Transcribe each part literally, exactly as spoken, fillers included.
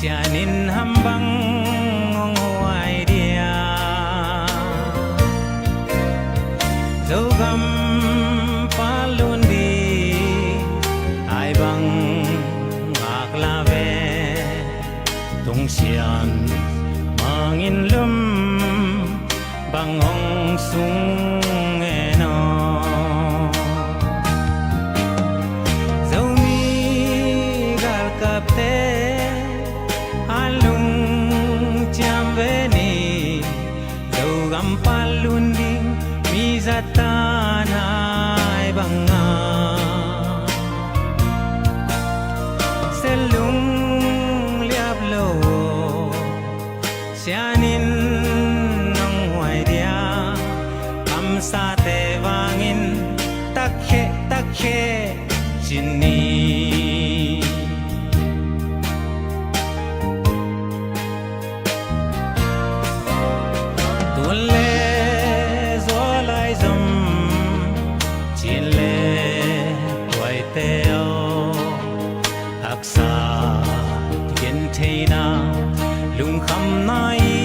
Sian in ham bang hong huai dia? Zogam patlun ding ai bang ngak la ve. Tung Sian Mang in lum bang hong sung ngen aw. Zomi galkapte a lungciam ve ni. Zogam patlun ding mi zat tan ai bang a se lung liap lo. Sian in hong huai dia? Kamsate vangin takkhe, takkhe ci ni. Tun le zaw lai zom, Chin le Tuaite aw. Haksa gentheihna, lungkhamna i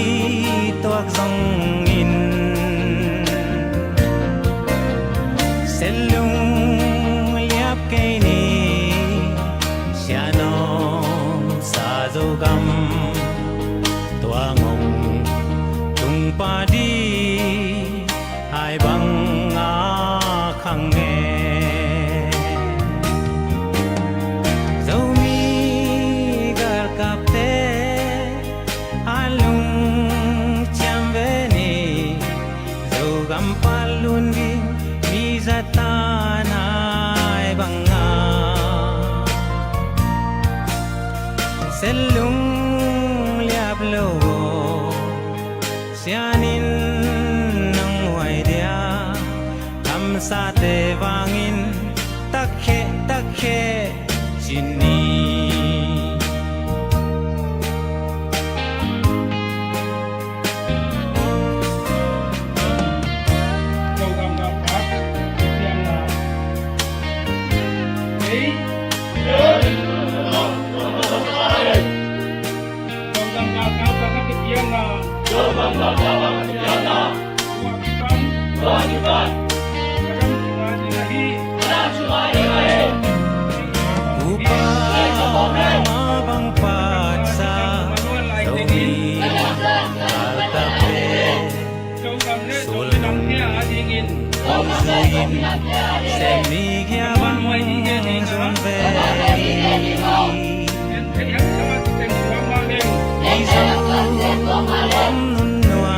tuak zongin, se lung liap kei ni. Sian hong sa Zogam, tua ngong tung pah ding ai bang a khang e. Zomi galkapte a lungciam ve ni. Zogam patlun ding mi zat tan ai bang a se lung liap lo. Sian in hong huai dia? Kamsate vangin takkhe, takkhe ci ni. Upa ma bang patsa, Zomi galkapte sulnung hong zuiin, se mi gia bang zong ve. Mizo gam nunnuam,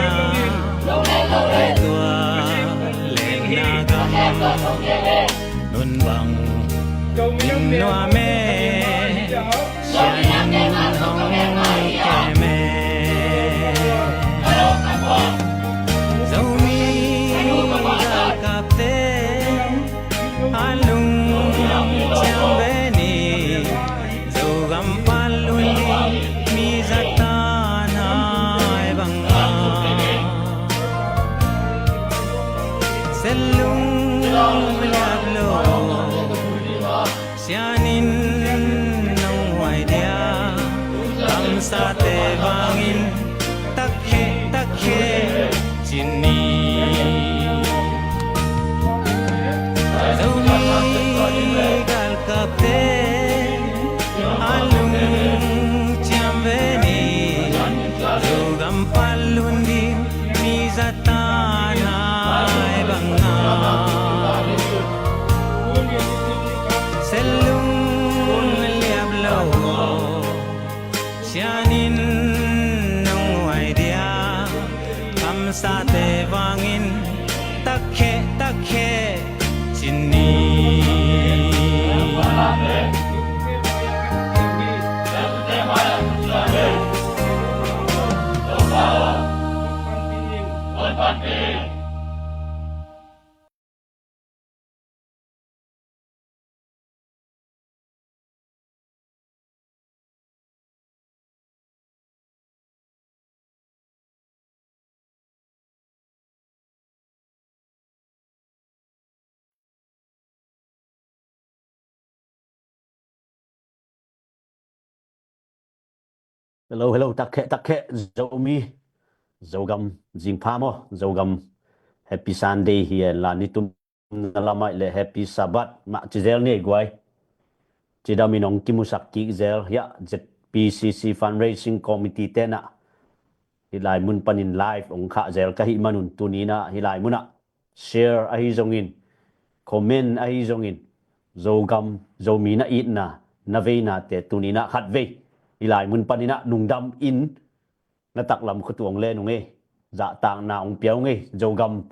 tua lenna gam nun bang nunnuam e. Sian in hong kem e. Zomi galkapte a lungciam ve ni. Zogam patlun ding mi zat tan ai bang a se lung liap lo. Sian in hong huai dia? Kamsate vangin takkhe, takkhe ci ni. Zomi galkapte a lungciam ve ni. Zogam patlun ding mi zat tan ai bang a se lung liap lo. Sian in hong huai dia? Kamsate vangin takkhe, takkhe ci ni. Hello, hello, takheh, takheh, Zomi, Zogam, zingpha maw, Zogam, Happy Sunday hi e, la ni tum na lamai le Happy Sabbath mah ci zel ni ei guai. Cidam in ong kimusak kik zel, hiah Z P C C Fundraising Committee tena hih lai mun panin live ong khah zel ka hih manun tunina hih lai munah share ahi zongin, comment ahi zongin, Zogam, Zomi na itna, na veinate tuninah khatvei hih lai mun paninah nungdam in na taklam khutu ong len ung ei, zahtakna ong pia ung ei, Zogam,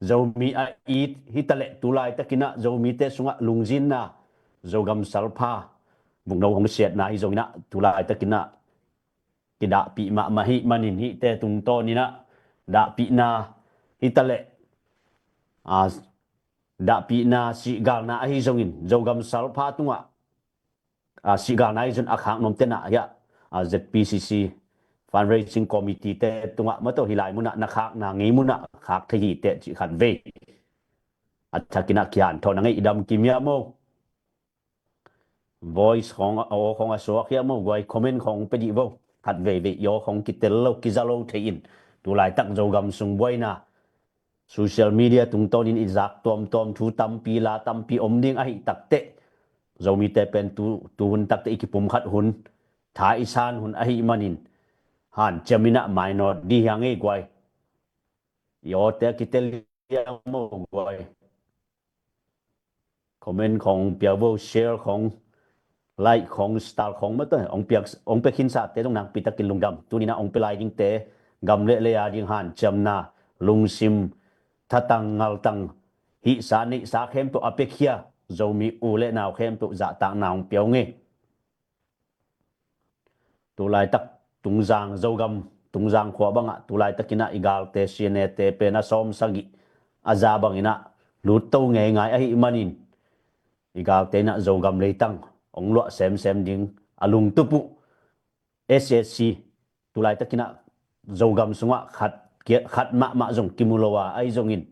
Zomi a it hitaleh tulaitakinah Zomite sungah lungzinna, Zogam salpha, vungno hong siatna hi zonginah tulaitakinah kidahpih mahmah hih manin hihte tungtawninah dahpihna hitaleh, a, dahpihna sihgalna ahi zongin Zogam salpha tungah, a, sihgalna ahi zon a khak nuam tenah hiah, a, Z P C C Fundraising Committee te tungah mato hih lai munah na khakna ngei munah khak thei hi teh cih khatvei a thakinah kian thawh na ngei i dam kimia maw? Voice khong a aw khong a suak hiah maw guai, comment khong pe dih vo. Khat veivei i aw khong kitel lo, kiza lo thei in. Tulaitak Zogam sung buaina social media tungtawnin i zak tuamtuam thu tampi la tampi om ding ahi takteh, Zomite pen tu, tu hun takteh i kipumkhat hun, tha i san hun ahi manin hanciam inah mainawt dih hiang ei guai. I awte a kitel hiang maw guai. Comment khong pia vo, share khong, like khong, star khong mate ong pia, ong pia khinsate zong nakpitakin lungdam. Tunina ong pia lai dingte gam le lei a ding hanciamna, lungsim, thatang ngaltang, hihsa neihsa khempeuh a piakhia Zomi u le nau khempeuh zahtakna ong pia ung ei. Tulaitak Tungzang, Zogam Tungzang khua bangah tulaitakinah i galte C N A te pen a sawm sagih a za banginah lutto ngeingai ahi manin i galte inah Zogam leitang ong luah semsem ding a lungtup uh. S A C tulaitakinah Zogam sungah khat, khat mahmah zong kimu lo a ahi zongin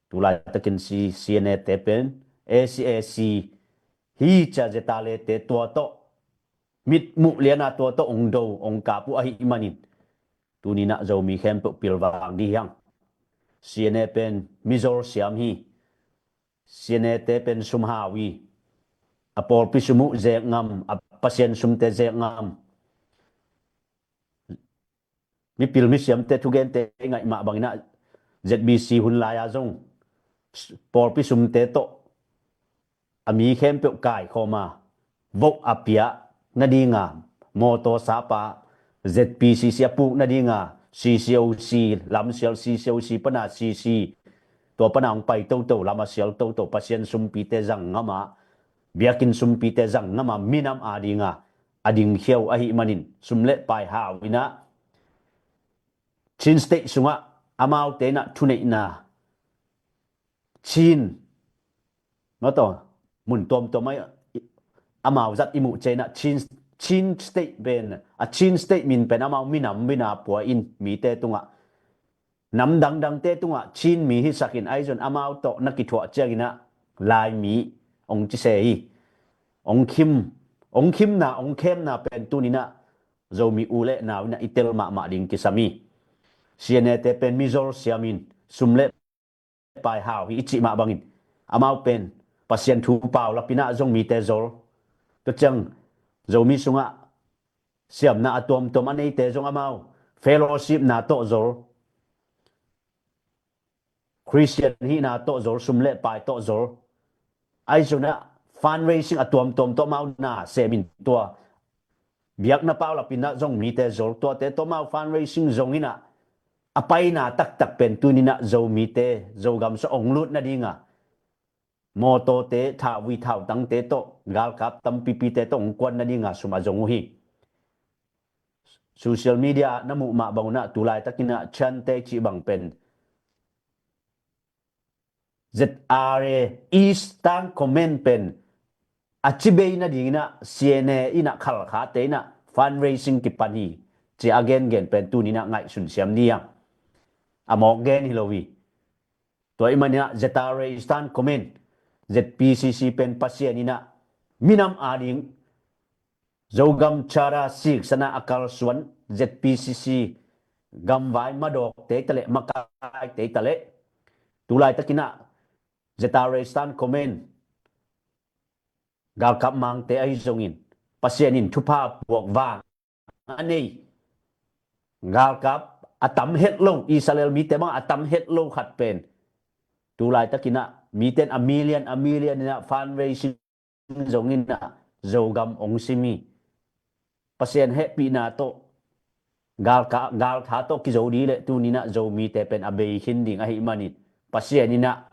tulaitakin C N A te pen S A C hi cia zetale te tua tawh, mitmuh liana tua tawh ong do ong kap uh ahi manin tuninah Zomi khempeuh pilvang dih hiang. C N A pen mizol siam hi. C N A te pen sumhau hi. A pawlpi sum uh zek ngam, a Pasian sumte zek ngam. Mipil misiamte thugente i ngaih mah banginah Z B C hun lai-a zong pawlpi sumte tawh a mi khempeuh kaikhawma voh a piah nadinga mawtaw sapa Z P C C a puk nadinga C C O C, lamsial C C O C pana C C, tua pana hong pai toto, lam a sial toto, Pasian sumpite zang ngama, biakinn sumpite zang ngama minam a dinga a dingkhia uh ahi manin sum le pai hau inah Chin State sungah amaute inah thuneihna Chin, mataw, mun tuamtuam ah amau zat i muh cianginah Chin, Chin State pen a Chin State min pen amau minam mina pua in mite tungah nam dangdangte tungah Chin mi hisakin ahi zon amau tawh na kithuah cianginah Laimi ong cise hi. Ong khim, ong khimna, ong khemna pen tuninah Zomi u le nau inah i tel mahmah ding kisam hi. C N A te pen mizol siamin sum le pai hau hi i cih mah bangin amau pen Pasian thu paulapinah zong mite zol. Tua ciang Zomi sungah siamna a tuamtuam a neite zong amau fellowship na tawh zol, Christian hihna tawh zol, sum le pai tawh zol. Ahi zongah fundraising a tuamtuam tawh amau na semin tua biakna paulapinah zong mite zol, tuate tawh amau fundraising zonginah a paina taktak pen tuninah Zomite Zogam sung ong lut nadinga mawtawte, thauvui thautangte tawh, galkap tampipite tawh ong kuan nadinga sum a zong uh hi. Social media na muh mah bangunah tulaitakinah Chante cih bang pen Z R A Eastern Command pen a cibei nadinginah C N A inah khalkhate inah fundraising kipan hi ci a gengen pen tuninah ngaihsun siam ni ang. A mawk gen hi lo hi. Tua i maninah Z R A Eastern Command, Z P C C pen Pasian inah minam ading Zogam Charter siksana a kalsuan Z P C C gamvai madawk tei taleh, makai tei taleh, tulai takinah Zeta Restan Comment galkap mangte ahi zongin, Pasian in thupha puak vang a nei galkap a tam het lo, Israel mite bang a tam het lo khat pen, tulai takinah miten a million a million inah fundraising zongin ah Zogam ong sim hi. Pasian hehpihna tawh galka, galtha tawh kizo dih leh tuninah Zomite pen a bei khin ding ahih manin, Pasian inah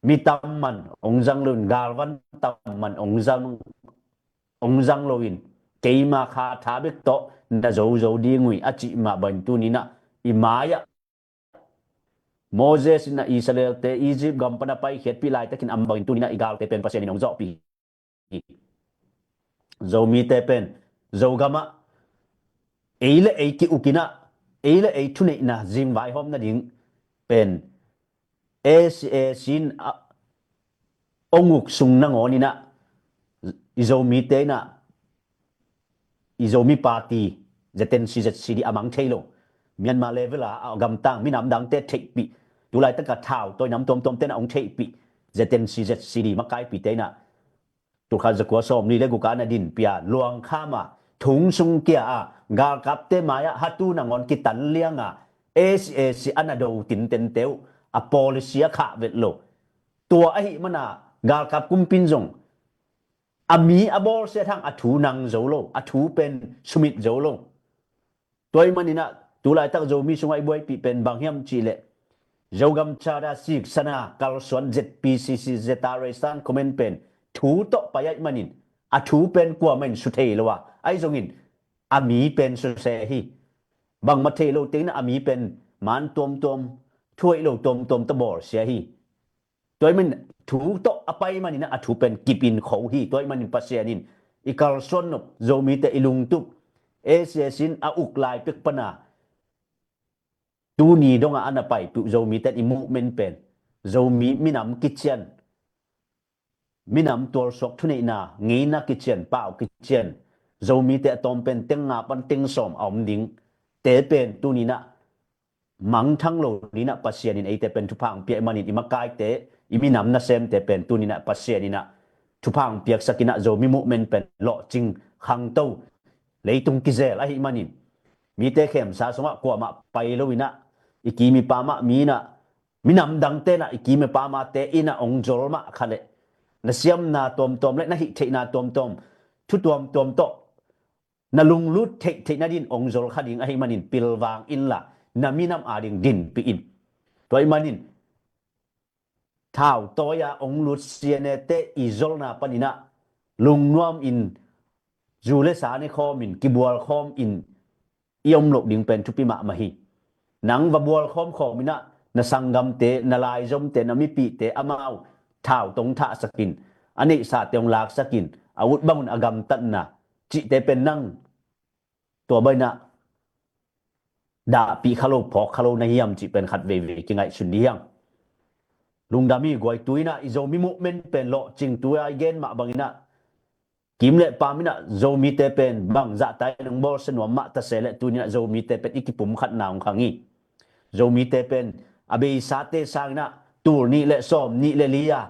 mi tam man ong zang loin, galvan tam man ong zang, ong zang loin, keima kha tha bek tawh na zozo ding uh hi a cih mah bangin tuninah i mai-ah Moses inah Israelte Egypt gam pan a paikhiatpih laitakin a bangin tuninah i galte pen Pasian in ong zawhpih hi. Zomite pen Zogamah ei le ei ki-ukinah, ei le ei thuneihna zingvaihawm nading pen A C A sin a ong uk sung nangawninah i Zomite inah i Zomi party Z N C Z C D a mang thei lo. Myanmar level a, a gamtang minam dangte theihpih, tulai taka thau tawi nam tuamtuamte na ong theihpih Z N C Z C D makaipite inah tulkhat zakua sawmli le guk a na dinpia luangkham a, thung sung kia a, galkapte mai-ah hatu nangawn kitan lianga A C A sin a na do tintente uh a policy a khah vet lo. Tua ahih mana galkap kumpin zong a mi a bawlsia thang a thu nang zo lo, a thu pen sumit zo lo. Tua ahih maninah tulaitak Zomi sungah i buaipih pen bang hiam cihleh, Zogam Charter siksana kalsuan Z P C C Zeta Restan Comment pen thu tawh pai ahih manin a thu pen kuamah in su thei lo a, ahi zongin a mi pen suse hi. Bangmah thei lo tengin a mi pen man tuamtuam, thuaih lo tuamtuam tawh bawlsia hi. Tua ahih manin thu tawh a pai manin a thu pen kipin kho hi. Tua ahih manin Pasian in i kalsuan nop Zomite i lungtup A C A sin a uk lai pek pana tuni dongah a na paipih uh Zomite i movement pen Zomi minam kician, minam tualsuak thuneihna ngeina kician, pau kician, Zomite a tawm pen teng nga pan teng sawm a om ding te pen tuninah mangthang lo ninah Pasian in eite pen thupha ang piak manin i makaite, i minam nasemte pen tuninah Pasian inah thupha ang piaksak inah Zomi movement pen lawhcing khangto leitung kizel ahih manin mite khemsa sungah kuamah pai lo inah i kim i pam ah mi inah minam dangte inah i kim i pam ah te inah ong zol mah khaleh na siamna tuamtuam le na hih theihna tuamtuam, thu tuamtuam tawh na lunglut theihtheih nadin ong zol kha ding ahih manin pilvang inla na minam ading dinpih in. Tua ahih manin thau tawi a ong lut C N A te i zolna paninah lungnuam in zu le sa ne khawm in kibual khawm in i om loh ding pen thupi mahmah hi. Nang va bual khawm khawm inah na sanggamte, na laizomte, na mipihte amau thau tong thahsak in, a neihsate ong laksak in, a ut bangun a gamtatna cihte pen nang tua bainah dahpih kha lo, phawk kha lo na hiam cih pen khat veivei kingaihsun dih hiang. Lungdam hi. Guaitu inah i Zomi movement pen lawhcing tu a i gen mah banginah kim le pam inah Zomite pen bang zahta in ong bawlsia nuam mah tase le tuninah Zomite pen i kipumkhatna ong khang hi. Zomite pen a beisate sanginah tul nih le sawm nih le li a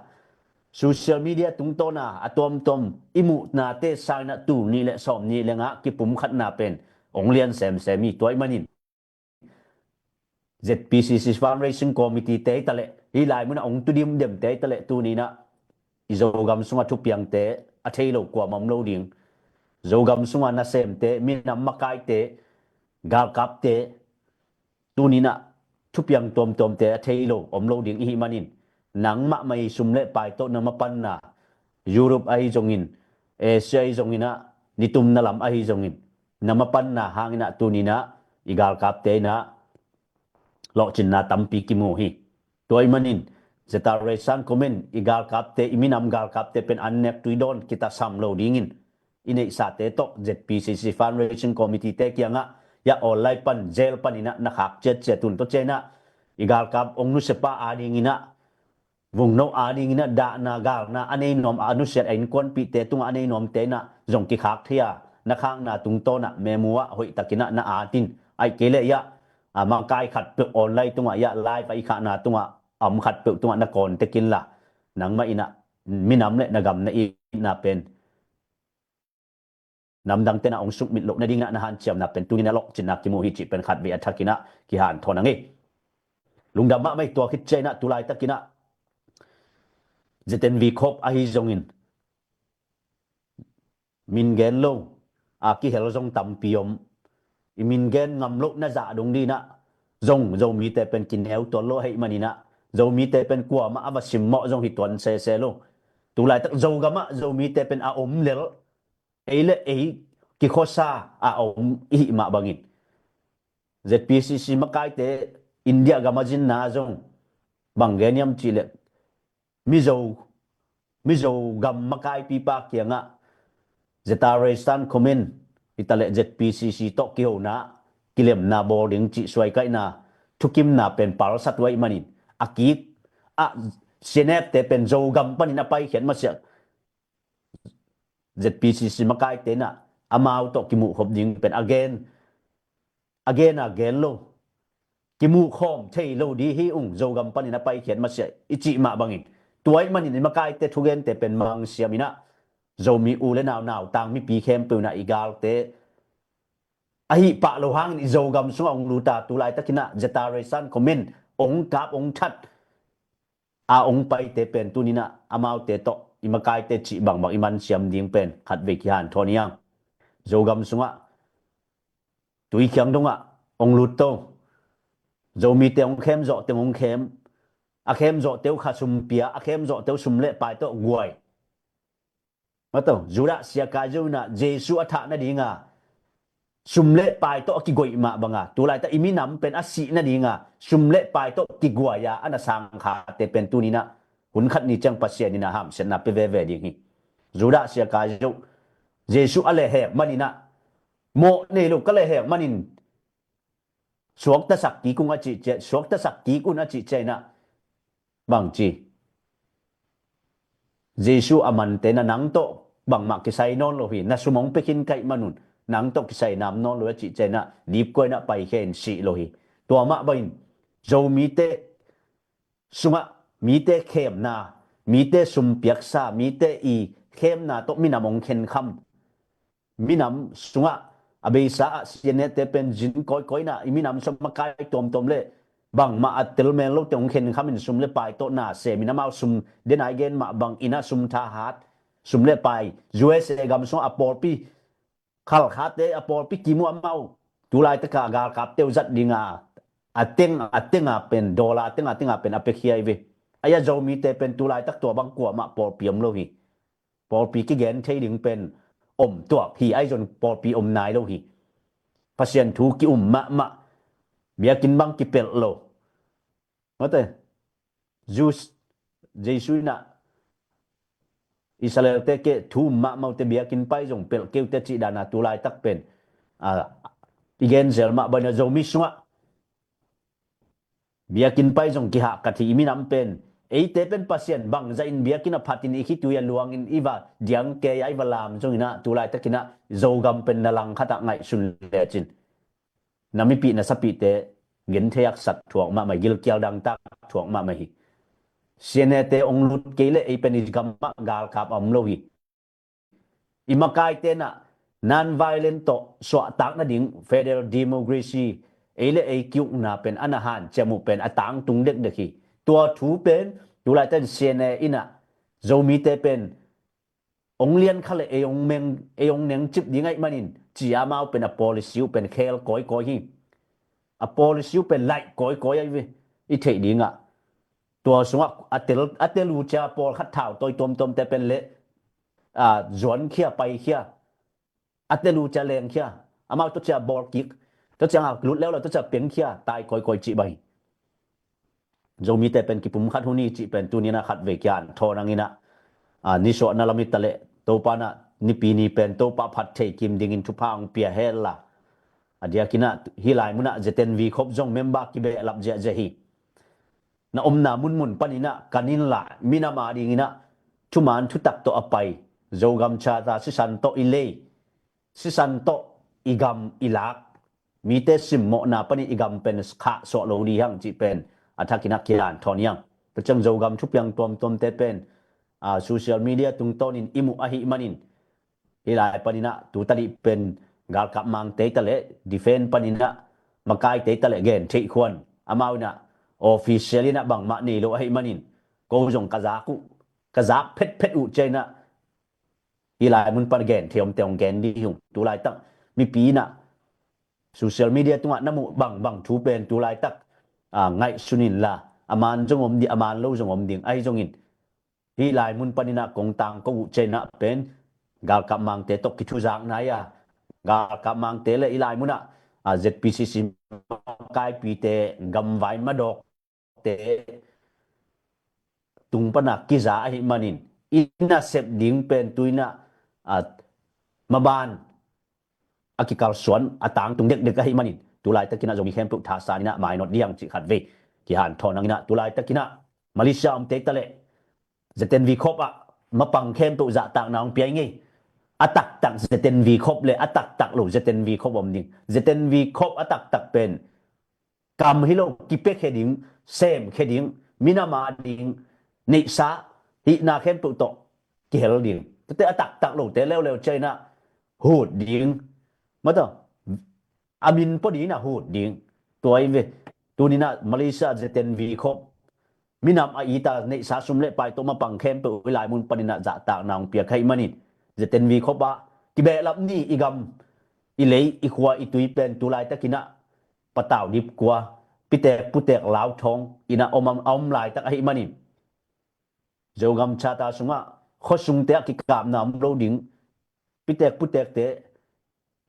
social media tungtawna a tuamtuam i muhnate sanginah tul nih le sawm nih le nga kipumkhatna pen ong lian semsem hi. Tua ahih manin Z P C C Fundraising Committee te hi taleh, hih lai munah ong tu dimdem te hi taleh tuninah i Zogam sungah thupiangte a thei lo kuamah om lo ding. Zogam sungah nasemte, minam makaite, galkapte, tuninah thupiang tuamtuamte a thei lo om lo ding ihih manin nangmah mai sum le pai tawh na mapanna Europe ahi zongin, Asia ahi zonginah nitumna lam ahi zongin na mapanna hanginah tuninah i galkapte inah lawhcinna tampi kimu hi. Tua ahih manin Zeta Restan Comment i galkapte, i minam galkapte pen an nek tui dawn kitasam lo dingin i neihsate tawh Z P C C Fundraising Committee te kiangah ya online pan, Zelle paninah na khak ciatciat un. Tua cianginah i galkap ong nusiapa adinginah vungno adingin ah dahna galna a nei nuam, a nusiat a innkuanpihte tungah a nei nuamte in ah zong kikhak thei a, na khakna tungtawn ah memu ah hoihtakin ah na at in, ahih kei leh ah, a makai khatpeuh online tungah ah live a i khahna tungah a om khatpeuh tungah na contact inla, nangmah in ah minam le na gam na itna pen namdangte in ah hong sukmit loh nadingin ah na hanciamna pen tuni in ah lawhcinna kimu hi cih pen khatvei a thakin ah kihanthawn a ngei. Lungdam mahmah hi. Tua khit ciangin ah tu laitakin ah Z N V khop ahi zongin min gen lo a kihel zong tampi om. I min gen ngam loh na zah dong dingin ah zong Zomite pen kineu tuan lo ahih manin ah Zomite pen kuamah a va simmawh zong hi tuan sese lo. Tu laitak Zogam ah Zomite pen a om lel, ei le ei kikhuasa a om i hih mah bangin Z P C C makaite India gam a zinna zong bang gen hiam cih leh Mizo, Mizo gam makaipipa kiangah Zeta Reisan Comment hi ta leh Z P C C tawh kihona kilemna bawl ding cih suaikaihna thukimna pen palsat uh ahih manin a kik ah C N F te pen Zogam panin a paikhiat masiah Z P C C makaite in ah amau tawh kimuhkhop ding pen a gen, a gen a gen lo, kimuhkhawm thei lo ding hi ung, Zogam panin a paikhiat masiah i cih mah bangin. Tua ahih manin i makaite thugente pen mangsiam in ah Zomi u le nau, nautang mipi khempeuh in ah i galte ahih pah lo hangin i Zogam sungah hong lut a, tu laitakin ah Zeta Reisan Comment hong kap hong that a hong paite pen tuni in ah amaute tawh i makaite cih bangbang i mansiam ding pen khatvei kihanthawn hi hang. Zogam sungah Tuikhiang dongah hong lut to. Zomite hong khem zawh teng hong khem. A khem zawhte uh kha sum pia, a khem zawhte uh sum le pai tawh guai. Mato, Judah sia kai zo in ah Jesu a thah nadinga sum le pai tawh a kigoih mah banga, tu laitak i minam pen a sih nadinga sum le pai tawh kiguai a, a na sangkhate pen tuni in ah hun khat ni ciang Pasian in ah hamsiatna pia veve ding hi. Judah sia kai zo, Jesu a lehhek manin ah, mawh nei lo ka lehhek manin suaktasak kik un a cih ciah, suaktasak kik un a cih ciah in ah bangci, Jesu a mante in ah nang tawh bangmah kisai nawn lo hi, na sum hong pia khin ka hih manun nang tawh kisai nam nawn lo a cih ciah in ah dipkua in ah paikhia in sih lo hi. Tua mah bangin Zomite sungah mite khemna, mite sum piaksa, mite i khemna tawh minam hong khenkham, minam sungah a beisa ah C N A te pen zin kawikawi in ah i minam sungah makai tuamtuam le bangmah a telmel lote hong khenkhamin sum le pai tawh na semin amau sum, denai gen mah bangin ah sum thahat, sum le pai U S A gam sungah a pawlpi khalkhate a pawlpi kim uh amau tu laitaka galkapte uh zat dinga a teng a tenga pen, dollar a tenga tenga pen a piakhia hi ve. Ahi a Zomite pen tu laitak tua bang kuamah pawlpi om lo hi. Pawlpi kigen thei ding pen om tuak hi, ahi zong pawlpi om nai lo hi. Pasian thu ki-um mahmah, biakinn bang kipelh lo. Mate, Jews, Jesu in ah Israel te ke thu um mahmah uh te biakinn pai zong pelh kei uh te cih dana tu laitak pen, a, i gen zel mah bangin ah Zomi sungah biakinn pai zong kihahkat hi. I minam pen, eite pen Pasian bangzah in biakinn a phatin i khitui a luangin i va diang kei a i va lam zongin ah tu laitakin ah Zogam pen na langkhat ah ngaihsun lecin na mipih na sapihte genthei haksat thuak mahmah hi, gilkial dangtak thuak mahmah hi. C N A te hong lut kei leh ei pen i gamah galkap a om lo hi. I makaite in ah non-violent tawh suahtak nading federal democracy, ei le ei ki-ukna pen a na hanciam uh pen a tangtung dekdek hi. Tua thu pen tu laitakin C N A in ah Zomite pen hong lian kha leh ei hong meng, ei hong nengcip ding ahih manin ci a, amau pen a policy uh pen khel kawikawi hi. A policy uh pen laih kawikawi ahi ve. I theih dingah tua sungah a tel, a tel uh cia pawlkhat thautawi tuamtuamte pen le, a, zuankhia, paikhia, a tel uh cia lengkhia, amau tua cia bawlkik, tua ciangah lut leuleu tua cia pengkhia, tai kawikawi cih bang hi. Zomite pen kipumkhat hun hi cih pen tuni in ah khatvei kihanthawn hangin ah, a, nisuahna lam hi ta leh Topa in ah nipi ni pen Topa phat thei kim dingin thupha hong pia hen la. A diakin ah hih lai munah Z N V khop zong member kibehlap ziahziah hi. na omna munmun paninah kan in lai, minam a dinginah thuman thutak tawh a pai, Zogam Charter sisan tawh i lei, sisan tawh i gam i lak, mite simmawhna panin i gam pen khahsuah lo dih hang cih pen a thakinah kihanthawn hi hang. Tua ciang Zogam thupiang tuamtuamte pen, a, social media tungtawnin i muh ahih manin, hih lai paninah tu tadih pen galkap mangte i taleh, defense paninah makaite i taleh gen theih khuan, amau inah official inah bangmah nei lo ahih manin, ko zong ka zak uh, ka zak phetphet uh ciah inah hih lai mun pan gen thei omte hong gen dih hung. Tu laitak mipi inah social media tungah na muh bangbang thu pen tu laitak, a, ngaihsun inla, a man zong om ding, a man lo zong om ding. Ahi zongin hih lai mun paninah kong tangko uh ciah inah pen galkap mangte tawh kithuzak nai a, galkap mangte le hih lai munah, a, Z P C C kaipite, gamvai madawk te tung pana kiza ahih manin, i nasep ding pen tu inah, a, maban a kikalsuan a tangtung dekdek ahih manin, tu laitakinah Zomi khempeuh thasan inah mainawt dih hang cih khatvei kihanthawn hanginah, tu laitakinah Malaysia omte i taleh Z N V Corps ah mapang khempeuh zahtakna hong pia i ngei. A taktak Z N V Corps le a taktak lo Z N V Corps om ding. Z N V Corps a taktak pen kam hi lo, kipiakhia ding, semkhia ding, minam a ding, neihsa, hihna khempeuh tawh kihel ding. Tuate a taktak lote leuleu ciah inah hut ding. Mataw, a min pua ding inah hut ding. Tua hi ve. Tuninah Malaysia Z N V Corps, minam a ita neihsa sum le pai tawh mapang khempeuh hih lai mun paninah zahtakna hong piak ahih manin, Z N V Corps ah kibehlap ni, i gam, i lei, i khua, i tui pen tu laitakinah patau dip kua, pitek putek lauthawng inah om, a om laitak ahih manin, Zogam Charter sungah khuasungte ah kikapna om lo ding, pitek putekte,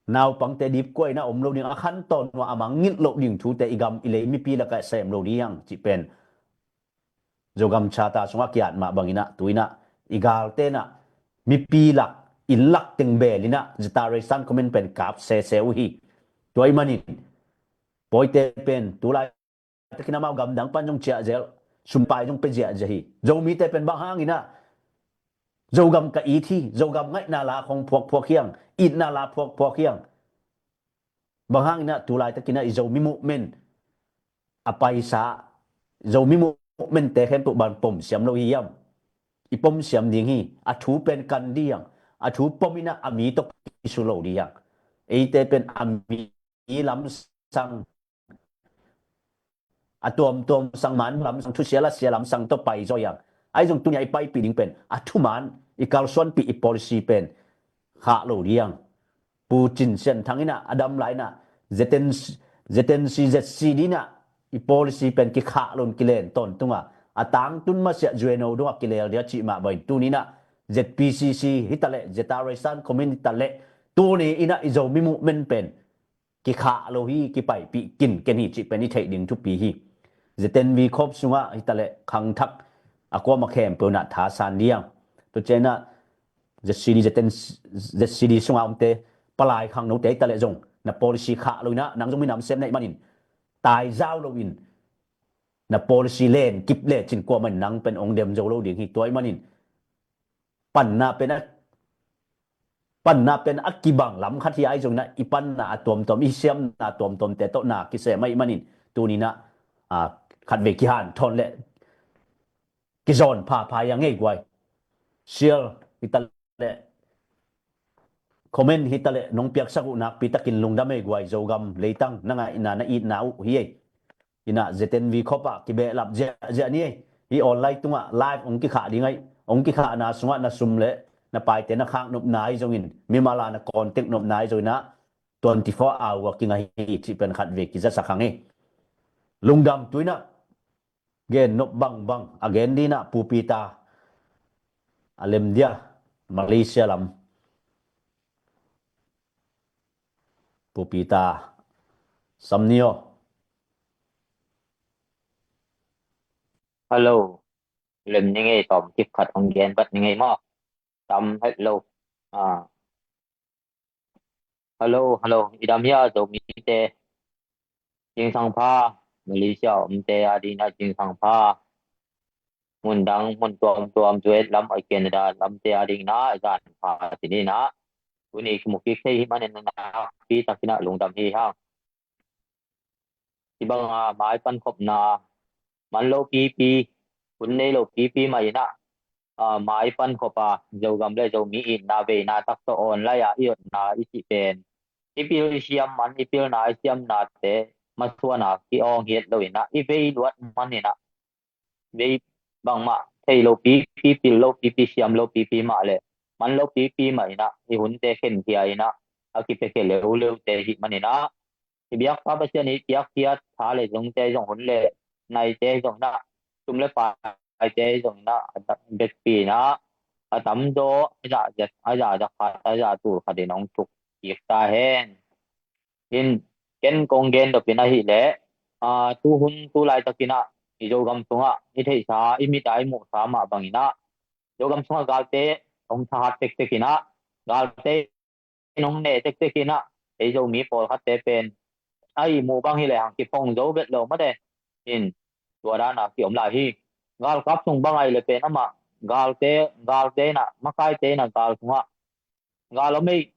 naupangte dip kua inah om lo ding, a khantawn nuah a mangngilh loh ding thute i gam i lei mipi lakah sem lo dih hang cih pen Zogam Charter sungah kiat mah banginah tu inah i galte inah mipi lak, inn lak teng beel inah Zeta Resan Comment pen kap sese uh hi. Tua ahih manin pawite pen tu laitakin amau gamdang pan zong ciahzel, sumpai zong pia ziahziah hi. Zomite pen bang hanginah Zogam ka it hi, Zogam ngaihna la khong phuakphuak hiang, itna la phuakphuak hiang. Bang hanginah tu laitakinah i Zomi movement a paisa, Zomi movement te khempeuh bang pomsiam lo hi hiam? I pomsiam ding hi. A thu pen kan dih hang. A thu pom inah a mi tawh kisu lo dih hang. Eite pen a mi lamsang, a tuamtuam sang, man lamsang, thusia lasia lamsang tawh pai zaw hiang. Ahi zong tunia i paipih ding pen a thuman, i kalsuanpih, i policy pen khah lo dih hang. Pu Cin Sian Thang inah a dam lai inah Z N C, Z N C, Z C D inah i policy pen kikhah lo in kilen tawntung a, a tangtun masiah U N O dongah kilel dih a cih mah bangin tuninah Z P C C hi taleh, Zeta Resan Comment hi taleh, tuni inah i Zomi movement pen kikhah lo hi, kipaipih kinken hi cih pen i theih ding thupi hi. Z N V Corps sungah hi taleh khangthak a kuamah khempeuh inah thasan dih hang. Tua ciah inah Z C D, Z N, Z C D sungah omte, palai khangnote hi taleh zong na policy khah lo inah, nang zong minam sem na hih manin taizau lo in na policy len kip lecin kuamah in nang pen hong dem zo lo ding hi. Tua ahih manin panna pen a, panna pen a kibang lam khat hi a, ahi zongin ah i panna a tuamtuam, i siamna a tuamtuamte tawh na kisem ahih manin tuninah, a, khatvei kihanthawn le kizawn phapha hi a ngei guai. Share hi taleh, comment hi taleh nong piaksak uh nakpi takin lungdam ei guai. Zogam leitang na ngaihna, na itna uh hi ei. Inah Z N V Corps ah kibehlap ziahziah ni ei. Hih online tungah live hong kikhah ding aih. Hong kikhahna sungah na sum le na paite na khak nopna ahi zongin, mimal a na contact nopna ahi zongin ah twenty four hour kingah hi cih pen khatvei kizasak hang ei. Lungdam. Tuinah gen nop bangbang a gen dinah Pu Peter a lem dia, Malaysia lam. Pu Peter, sam ni aw. Hello. Lem ni ngei, tawm kip khat hong gen vat ni ngei maw? Tam het lo. Ah. Hello, hello. I dam hia Zomite? Zingsang pha. Malaysia omte a ding ah cingsang pha. Mundang mun tuamtuam, U S lam, Canada lamte a ding ah zan pha ci ni ah. Tuni kimu kik thei hi manin nakpi takin ah lungdam hi hang. Hih banga mai pankhopna man lo pipi, hun nei lo pipi mah in ah, mai pankhop a Zogam le Zomi itna veina tak tawh online ah i otna i cih pen i pil i siam man, i pilna i siamnate masuana ki-awng hi het lo in ah, i vei luat man in ah, vei bangmah thei lo pipi, pil lo pipi, siam lo pipi mah le man lo pipi mah in ah, i hunte khenkhia in ah, a kipia khia leuleute hi manin ah, i biakpa Pasian i piakkhiat tha le zungte zong, hun le naite zong in ah, sum le paite zong in ah, a tam bekpi in ah, a tamzaw a zahzah, a zahzah khat, a zah tul khat in hong thuk kik ta hen. In ken kong gen dopin ahih leh, aa, tu hun tu laitakin ah i Zogam sungah i theihsa, i mit a i muhsa mah bangin ah, Zogam sungah galte hong thahat tektek in ah, galte hong neh tektek in ah, ei Zomi pawlkhatte pen a i muh bang hi lehang kiphong zo vet lo mate. In tua dan a kiom lai hi. Galkap sung bang ahih leh pen amah galte, galte in ah, makaite in ah gal sungah gal om ei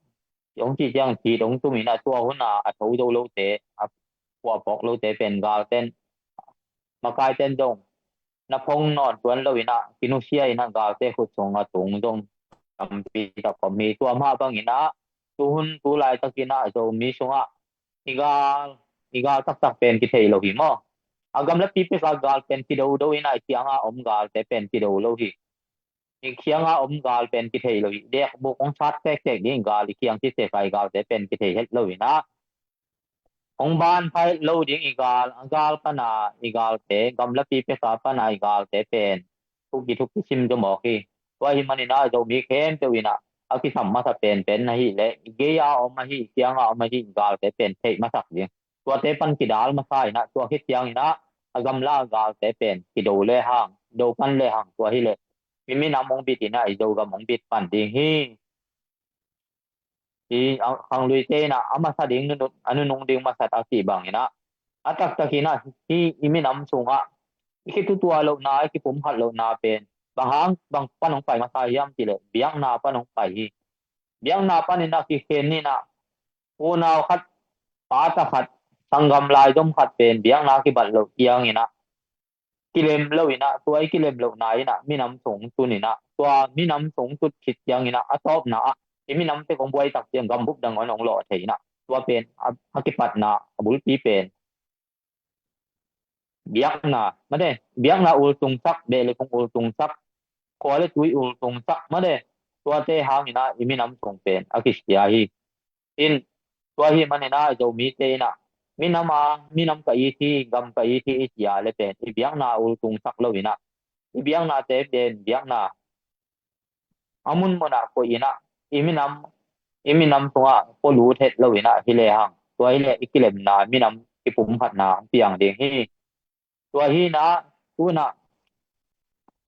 hong cih ciang thit hong tum in ah, tua hun a a tho zo lote, a kua phawk lote pen galten, makaiten zong na phong nawn tuan lo in ah, kinusia in ah, galte khut sungah tung zong tampi tak om hi. Tua mah bangin ah, tu hun tu laitakin ah Zomi sungah i gal, i gal taktak pen kithei lo hi maw. A gamlapi pek a gal pen kidodo in ah, i kianga om galte pen kido lo hi. I kianga om gal pen kithei lo hi. Dekbuk hong sat tektek ding gal i kiang kisek a i galte pen kithei het lo in ah, hong ban pha het lo ding i gal, a gal pana i galte, gamlapi pek a pana i galte pen thuk kithuk kisim zo mawk hi. Tua hi manin ah Zomi khempeuh in ah a kisam masa penpen ahih leh, i gei a om ahi, i kianga om ahi i galte pen theih masak ding. Tuate pan kidal masa in ah, tua khit ciangin ah a gamla a galte pen kido lehang, do pan lehang, tua hi leh i minam hong bit in ah i Zogam hong bit pan ding hi. I khangluite in ah a masa ding nunung, a nunung ding masa tak cih bangin ah, a taktakin ah hih i minam sungah i kitutua lohna, i kipumkhat lohna pen bang hang, bang pan hong pai masa hiam cih leh biakna pan hong pai hi. Biakna panin ah kikhen in ah, unau khat, pata khat, sanggam laizom khat pen biakna kibat loh ciangin ah kilem lo in ah, tua i kilem lohna in ah minam sung tun in ah, tua minam sung tut khit ciangin ah, a tawpna ah i minam tek hong buai tak ciang gambup dang hong lawh thei in ah, tua pen a, a kipatna a bulpi pen biakna mate, biakna ultungsak, beh le phung ultungsak, khua le tui ultungsak mate, tuate hangin ah i minam sung pen a kisia hi. In tua hi manin ah Zomite in ah minam a, minam ka it hi, gam ka it hi i cia le pen i biakna ultungsak lo in ah, i biaknate pen biakna a munmun ah koih in ah, i minam, i minam sungah ko lut het lo in ah hi lehang, tua hi leh i kilemna, minam kipumkhatna piang ding hi. Tua hi in ah, tu in ah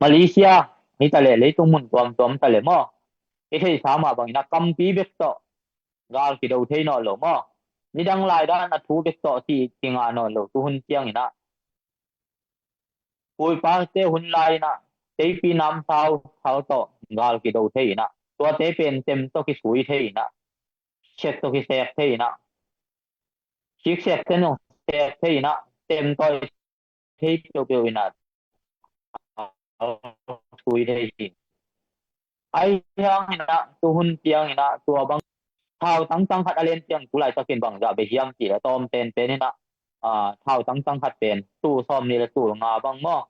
Malaysia hi ta leh, leitung mun tuamtuam ta leh maw, i theihsa mah bangin ah kampi bek tawh gal kido thei nawn lo maw. Nidang lai dan a thu bek tawh ci kingah nawn lo, tu hun ciangin ah Puipate hun lai in ah teipi namsau khal tawh gal kido thei in ah, tuate pen tem tawh kisui thei in ah, sek tawh kisek thei in ah, siksek ten zong sek thei in ah, tem tawi thei peuhpeuh in ah sui thei hi. Ahi hangin ah tu hun ciangin ah tua bang thau tangtang khat a len ciang tu laitakin bangzah bei hiam cih leh, tawm penpen in ah, ah, thau tangtang khat pen tul sawm nih le tul nga bang maw,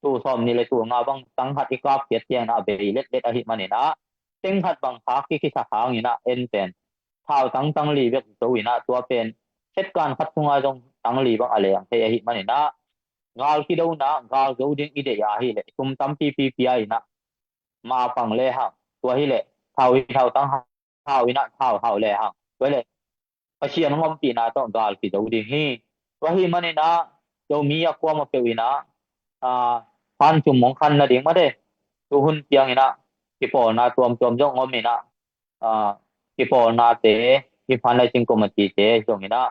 tul sawm nih le tul nga bang tang khat i kap khiat ciangin ah a bei letlet ahi manin ah, teng khat bang khak kikhisak hangin ah en pen thau tangtang li bek zo in ah, tua pen setkan khat sungah zong tang li bang a leng thei ahi manin ah, gal kidona, gal zo ding i deih ahih leh sum tampipi pia in ah, ma pang lehang, tua hi leh thau hi, thau tang hau in ah, thau hau lehang, tua hi leh Pasian hong ompihna tawh gal kizo ding hi. Tua hi manin ah Zomi a kuamah peuh in ah, ah, phan sum hong khan nading mate, tu hun ciangin ah kipawlna tuamtuam zong om in ah, ah, kipawlnate, i fundraising committee-te zong in ah,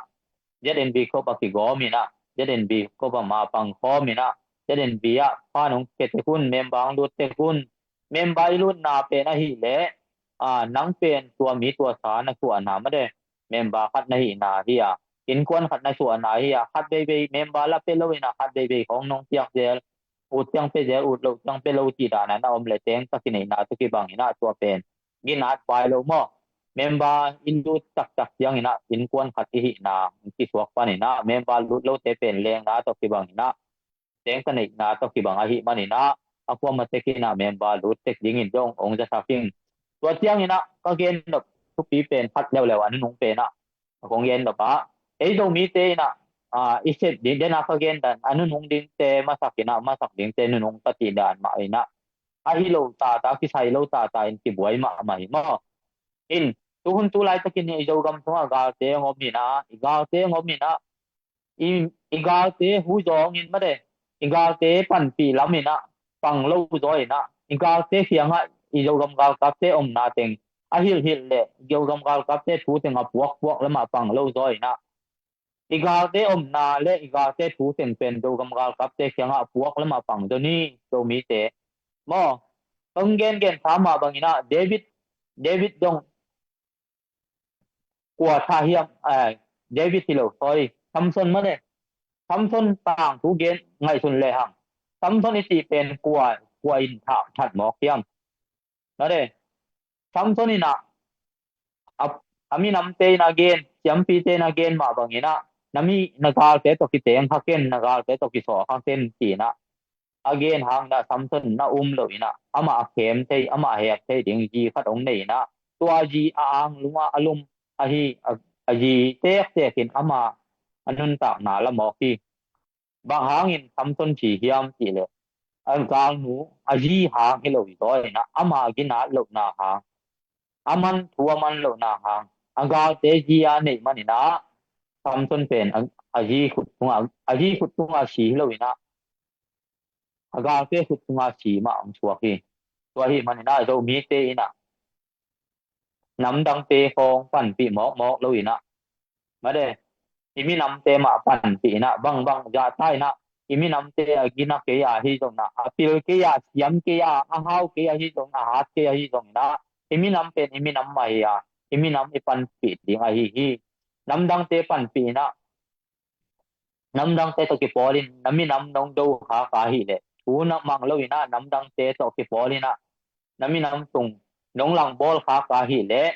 Z N B khop a kigawm in ah, Z N B kobam a pangkhawm in ah, Z N B ah pan hong kia tek un, member hong lut tek un. Member i lutna pen ahih leh, a, nang pen tua mi tua sa na suahna mah de, member khat na hihna hi a, innkuan khat na suahna hi a, khat veivei member la pia lo in ah, khat veivei khawng nong piak zel, ut ciang pia zel, ut loh ciang pia lo cih dan ah na om leh teng tawh kineihna tawh kibang in ah, tua pen ginat vai lo maw? Member i lut taktak ciang in ah, innkuan khat i hihna kisuak pan in ah, member lut lote pen lengna tawh kibang in ah, teng tawh neihna tawh kibang ahih man in ah, a kuamah tek in ah member lut tek dingin zong hong zasak ing. Tua ciang in ah ka gen nop thupi pen khat leuleu a nunung pen ah, a kong gen nop ah, ei Zomite in ah, a, i sep ding, den a ka gen dan a nunung dingte masak in ah, masak dingte nunung ka cih dan mah in ah, a hi lo tata, kisai lo tata in kibuai mahmah hi maw? In, tu hun tu laitakin i Zogam sungah galte hong om hi in ah, i galte hong om hi in ah, i, i galte hu zawng in mah de, i galte panpih lam in ah pang lo zaw in ah, i galte kiangah i Zogam galkapte omna teng a hilhhilh leh, Zogam galkapte thu teng a puakpuak lamah pang lo zaw in ah, i galte omna le i galte thu teng pen Zogam galkapte kiangah a puak lamah pang zaw ni, Zomite. Maw, hong gengen sa mah bang in ah, David, David zong kua tha hiam, eh, David hi lo, sorry, Samson mah le. Samson tangthu gen ngaihsun lehang, Samson i cih pen kua, kua in tha, that mawk hiam? Mah le, Samson in ah, a, a minamte in a gen, siampite in a gen mah bang in ah, na mi, na galte tawh kiteng kha ken, na galte tawh kisawh kha ken ci in ah, a gen hang in ah, Samson na um lo in ah, amah a khem thei, amah a hek thei ding zi khat hong nei in ah, tua zi a ang lungah a lum ahi, a, a zi tektek in amah a nuntakna la mawk hi. Bang hangin Samson ci hiam cih leh, a galnu a zi hang hi lo hi zaw in ah, ama ginat lohna hang, a man thu a man lohna hang, a galte zi a neih man in ah, Samson pen a, a zi khut tungah, a zi khut tungah si hi lo in ah, a galte khut tungah si mah hong suak hi. Tua ahih man in ah, Zomite in ah namdangte khawng panpih mawkmawk lo in ah, mah le, i minamte mah panpih in ah, bangbang zahta in ah, i minamte a gina kei a hi zong in ah, a pil kei a, siam kei a, a hau kei a hi zong, a hat kei a hi zong in ah, i minam pen i minam mah hi a, i minam i panpih ding ahi hi. Namdangte panpih in ah, namdangte tawh kipawl in, na minam nong do khak a hih leh, thu na mang lo in ah, namdangte tawh kipawl in ah, na minam sung nong langbawl khak a hih leh,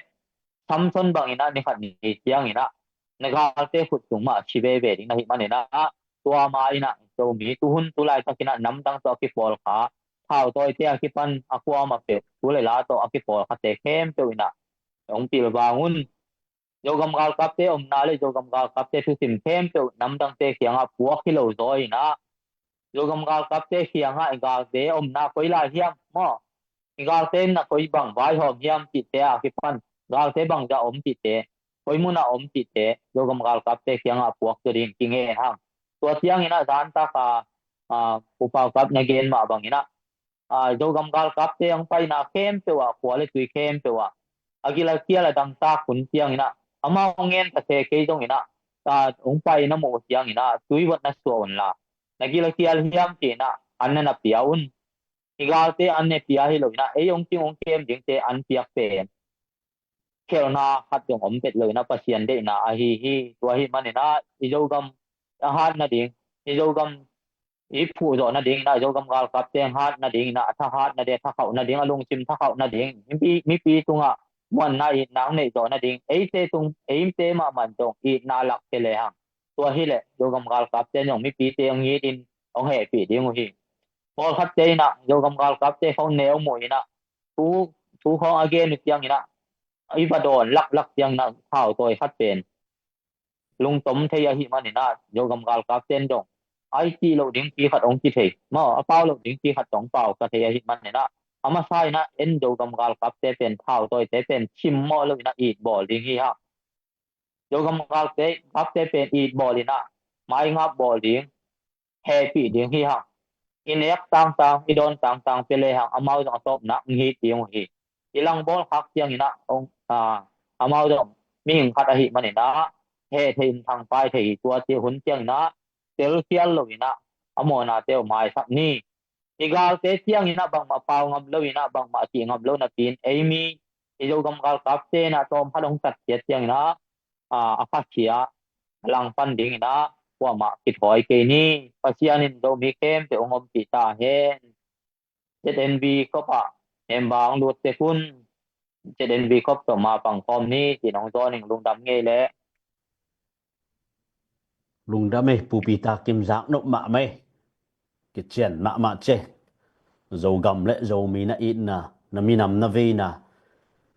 Samson bang in ah, ni khat ni ciang in ah, na galte khut sung mah si veve ding na hih man in ah, tua mah in ah, Zomi tu hun tu laitak in ah, namdang tawh a kipawl kha, thautawite a kipan a kuamah peuh, tu le la tawh a kipawl khate khempeuh in ah, hong pilvang un. Zogam galkapte omna le Zogam galkapte thusim khempeuh namdangte kiangah puak hi lo zaw in ah, Zogam galkapte kiangah i galte omna koi lai hiam maw? I galte in ah koi bang vaihawm hiam cihte a kipan, galte bangzah om cihte, koi munah om cihte, Zogam galkapte kiangah puak zaw ding kinge hang. Tua ciang in ah zan tak a, a, Pu Pau Kap na gen mah bang in ah, a, Zogam galkapte hong paina khempeuh ah, khua le tui khempeuh ah, a gil a kial a dangtak hun ciang in ah, amau ngen ta se kei zong in ah, a, hong pai na muh ciang in ah, tui vot na suah un la, na gil a kial hiam ci in ah, an na na pia un. I galte an ne pia hi lo in ah, ei hong cing hong kem dingte an piak pen khelhna khat zong om pet lo in ah, Pasian deihna ahi hi. Tua ahih man in ah, i Zogam a hat nading, i Zogam i phuh zawh nading in ah, Zogam galkapte hong hat nading in ah, a thahat nading, a thakhauh nading, a lungsim thakhauh nading, mipi, mipi tungah muanna itna hong neih zawh nading, eite tung, eite mahmah zong itna lak kei lehang, tua hi leh Zogam galkapte zong mipite hong it in hong hehpih ding uh hi. Pawlkhatte in ah Zogam galkapte khawng neu muh in ah, thu, thu khawng a gen uh ciang in ah, i va dawn laklak ciang in ah, thautawi khat pen lungtom thei ahih man in ah, Zogam galkapte in zong a i cih loh ding pi khat hong ci thei maw, a pau loh ding pi khat hong pau ka thei ahih man in ah, a masa in ah, en Zogam galkapte pen, thautawite pen simmawh lo in ah, itbawl ding hi hang. Zogam galkapte, kapte pen itbawl in ah, maingap bawl ding, hehpih ding hi hang. I nek tangtang, i dawn tangtang pia lehang, amau zong a tawpna hong it ding uh hi. I langbawl khak ciang in ah, hong, a, amau zong mihing khat ahih man in ah, heh thei in thangpai thei hi. Tua ci hun ciang in ah, telkhial lo in ah a mawhnate uh maisak ni. I galte ciangin ah bangmah pau ngam lo in ah bangmah cih ngam lo napi in ei mi i Zogam galkapte in ah tawm khat hong tatkhiat ciangin ah, aa, a khasia a langpan dingin ah kuamah kithawi kei ni. Pasian in Zomi khempeuh hong ompih ta hen. Z N B khop ah member hong lut tek un. Z N B khop tawh ma pangkhawm ni, ci-in hong zawn ing. Lungdam ngei leh. Lungdam ei, Pu Peter Kim, zak nop mahmah ei. Kician mahmah ci. Zogam le Zomi na itna, na minam na veina,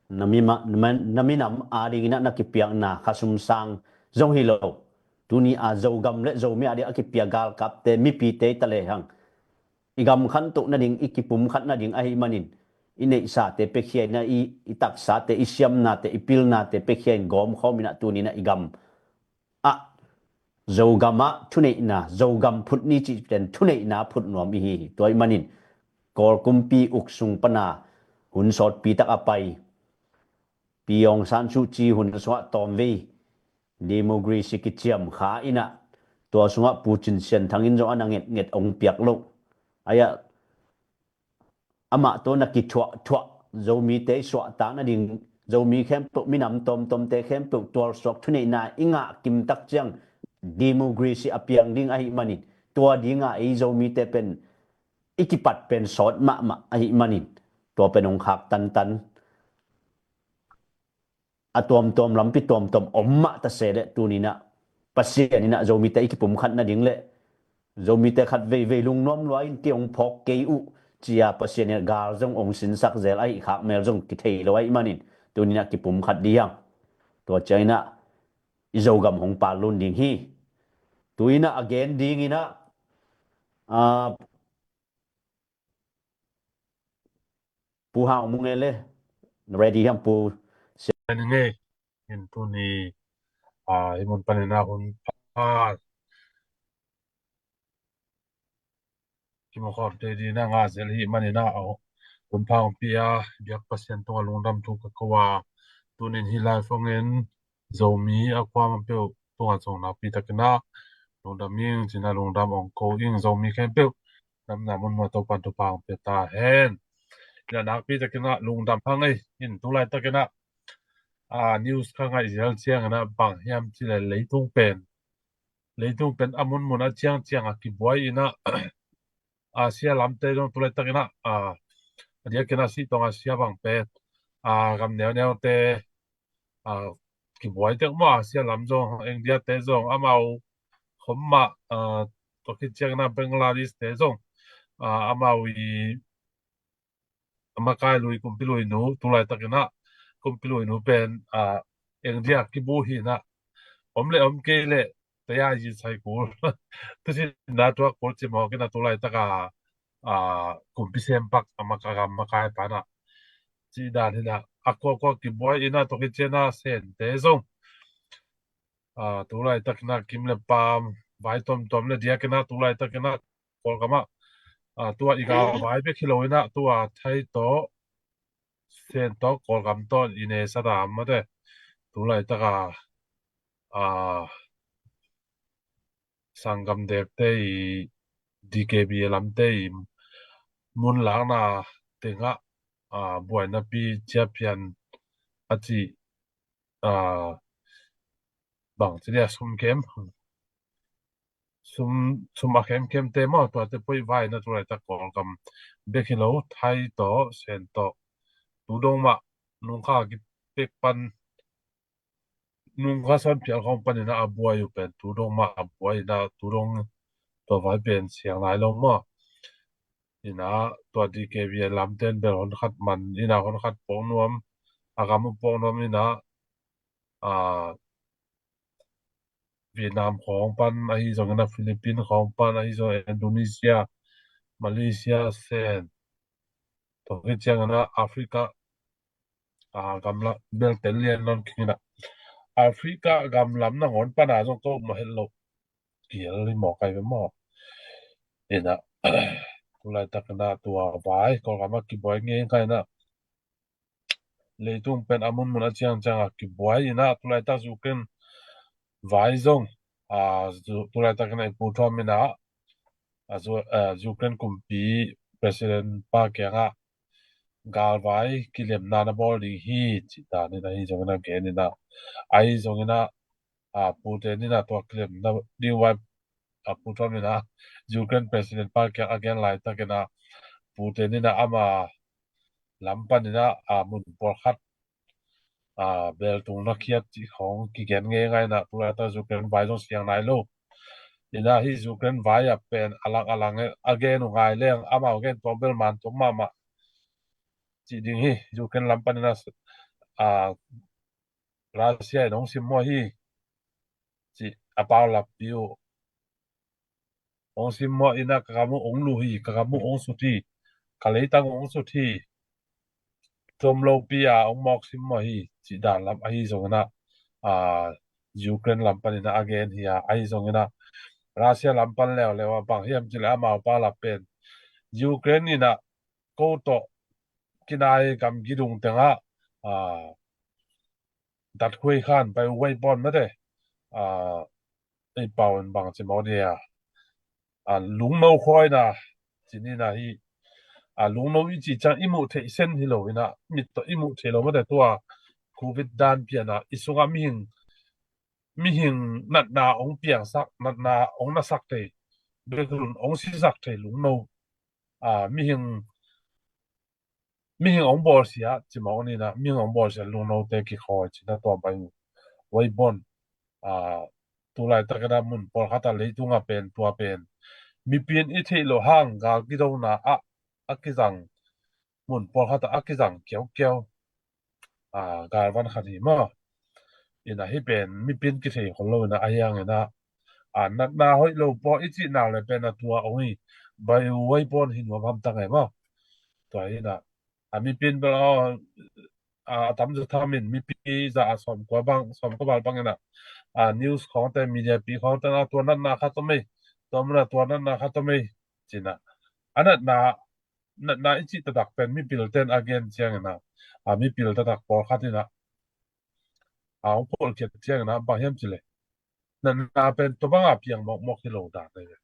na mima-, na, na minam adingin ah na kipiakna, khasum sang zong hi lo. Tuni a Zogam le Zomi ading a kipiak galkapte, mipite i ta lehang, i gam khantoh nading, i kipumkhat nading ahih manin, i neihsate piakhia in ah, i, i taksate, i siamnate, i pilnate piakhia in gawmkhawm in ah tuni in ah i gam ah, Zogam ah thuneihna, Zogam phut ni cih pen thuneihna phut nuam i hi hi. Tua ahih manin Kawl kumpi uk sung pan a hun sawtpi tak a pai Pi Aung San Suu Kyi hun sungah tawmvei democracy kiciam kha in ah, tua sungah Pu Cin Sian Thang in zong a na ngetnget hong piak loh. Ai-ah amah tawh na kithuahthuah, Zomite i suahtak nading, Zomi khempeuh, minam tawmtawmte khempeuh tualsuak thuneihna i ngah kim tak ciang democracy a piang ding ahih manin, tua dinga ei Zomite pen i kipat pen sawt mahmah ahih manin, tua pen hong khak tantan. A tuamtuam lampi tuamtuam om mah ta se leh tuni in ah Pasian in ah Zomite i kipumkhat nading le Zomite khat veivei lungnuam lua in kei hong phawk kei uh, ci-a Pasian in ah gal zong hong sinsak zel ahih khak mel zong kithei lo ahih manin tuni in ah kipumkhat ding hi hang. Tua ciangin ah i Zogam hong pal lun ding hi. Tu-in ah a gen dingin ah, ah, Pu Hau Mung e le, ready hiam Pu? Sian ngei. In tuni, ah, i mun panin ah hun pha kimu khawm te ding in ah ngah zel ahih manin ah, hun pha hong pia biak Pasian tungah lungdam thu ka ko a, tunin hih live hong en Zomi a kuamah peuh tungah zong nakpi takin ah lungdam ing ci-in ah lungdam hong ko ing. Zomi khempeuh damna munmun ah Topa'n thupha hong pia ta hen. In ah nakpi takin ah lungdam hang ei. In tu laitakin ah, ah, news ka ngaih zel ciangin ah bang hiam cih leh leitung pen, leitung pen a munmun a ciangciang a kibuai in ah, Asia lamte zong tu laitakin ah, ah, a diakin ah Sihtong Asia bang pen, ah, gam neuneute, ah, kibuai tek maw, Asia lam zong, India te zong, amau khawm mah, ah, tua khit ciangin ah Bangladesh te zong, ah, amau i a makai lui, kumpi lui nu, tu laitakin ah kumpi lui nu pen, ah, India kibu hi in ah, om le om kei le taya yi sai kul. Tusin na tua kul ci mawk in ah tu laitak a, ah, kumpi sem pak a maka-, a makai pan ah ci dan hi in ah, a kuakua kibuai in ah tua khit ciang ah Sente zong, ah, tu laitakin ah kim le pam vai tuamtuam le diakin ah tu laitakin ah Kawlgam ah, ah, tua i gal vai bek hi lo in ah tua Thai tawh, Sen tawh, Kawlgam tawh i ne sa dam mate. Tu laitak a, ah, sanggam dekte i D K B A lamte i mun lakna tengah, ah, buainapi ciapian a cih, ah, bang ci dia, sum kem, sum, sum a kemkemte maw, tuate poih vai in ah tu laitak Kawlgam bek hi lo, Thai tawh, Sen tawh, tu dong mah nungkha kipek pan, nungkha sawn phial khawng panin ah a buai uh pen tu dong mah a buai in ah tu dong tua vai pen siang lai lo maw. In ah tua D K B A lamte in bel hon khat man in ah hon khat puak nuam, a gam uh puak nuam in ah, ah, Vietnam khawng pan ahi zongin ah, Philippines khawng pan ahi zong, Indonesia, Malaysia, Sen, tua khit ciangin ah Africa, ah, gamla bel tel lian nawn khin in ah, Africa gam lam nangawn pan a zong ka um mah het lo. Kial hi mawk ai ve maw. In ah tu laitakin ah tua vai Kawlgam ah kibuai ngei ngai in ah, leitung pen a munmun a ciangciang a kibuai in ah tu laitak zukin vai zong a, zu-, tulaitak in a i Pu Trump in a, a, zu-, a, Ukraine kumpi President pa kiangah galvai kilemna na bawl ding hi, cih dan in ahi zongin a gen in a, ahi zongin a, a, Putin in a tua kilemna ding vai, a, Pu Trump in a Ukraine President pa kiang a gen laitak in a, Putin in a ama lam pan in a, a, mun pawlkhat, a, beltung na khiat cih khawng kigen ngei ngai in a, tulaitak Ukraine vai zong siang nai lo. In a hih Ukraine vai a pen a lang a lang a gen uh ngai leng, amau gen tuak bel man tuak mahmah cih ding hi. Ukraine lam pan in a, a, Russia in hong simmawh hi, cih a paulappi uh. Hong simmawh in a, ka gam uh hong luh hi, ka gam uh hong sut hi, ka leitang uh hong sut hi, tuam lopi a hong mawk simmawh hi, cih dan lam ahi zongin a, a, Ukraine lam pan in a a gen hi a, ahi zongin a Russia lam pan leuleu a bang hiam cih leh amau paulap pen Ukraine in a ko tawh kinai gamgi dung tengah, a, dat khuai khan bai uai pawn mate, a, ei pau in bang ci mawk dia, a, lungno khuaina ci ni na hi, a, lungno i cih ciang i muh theih sen hi lo in a, mit tawh i muh theih lo mate, tua Covid dan pian a i sungah mihing, mihing natna hong piangsak, natna hong nasak thei, bek lun hong sisak thei lungno, a, mihing, mihing hong bawlsia ci mawk ni na, mihing hong bawlsia lungnote kikhawi ci na tua bai uh. Uai pawn, a, tulaitak in a mun pawlkhat a leitung a pen, tua pen mipi in i theih loh hang gal kidona ah a kizang, mun pawlkhat ah a kizang kiaukiau, a, galvan khat hi maw. In a hih pen mipi in kithei khol lo in a, ahi hangin a, a, natna hoih lo pawh i cih nak leh pen a tua hong hi, bai uai pawn hi nuam hamtang e maw. Tua hi in a, a, mipi in bel, a, a, a tam zaw tham in mipi za a sawmkua bang, sawmkua val bang in a, a, news khawngte, media pi khawngte na tua natna khat om ei, tua mun a tua natna khat om ei ci in a, a natna, natna i cih taktak pen mipil ten a gen ciangin a, a, mipil taktak pawlkhat in a, a, hong pawlkhiat ciangin a bang hiam cih leh natna pen tua bang a piang mawkmawk hi lo dan ahi ve.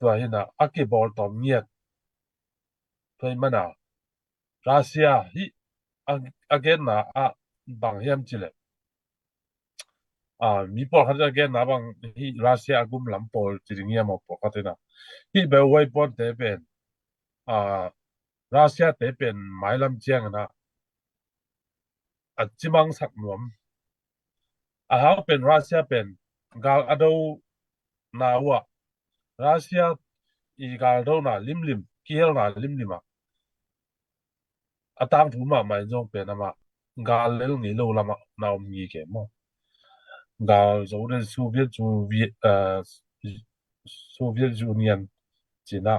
Tua hi in a, a kibawl tawm ngiat. Tua hi man a Russia hih a, a genna ah bang hiam cih leh, a, mi pawlkhat a genna bang hih Russia a gum lam pawl ci ding hiam aw, pawlkhat in a hih bel uai pawnte pen, a, Russia te pen mailam ciangin a, a cimangsak nuam. A hau pen Russia pen gal a dona uh ah, Russia i gal dona limlim, kihelna limlim ah a tangthu mahmah in zong pen amah gal lel ngei lo lamah na om ngei ke maw. Gal zo den Soviet, Soviet, eh, Soviet Union ci in a,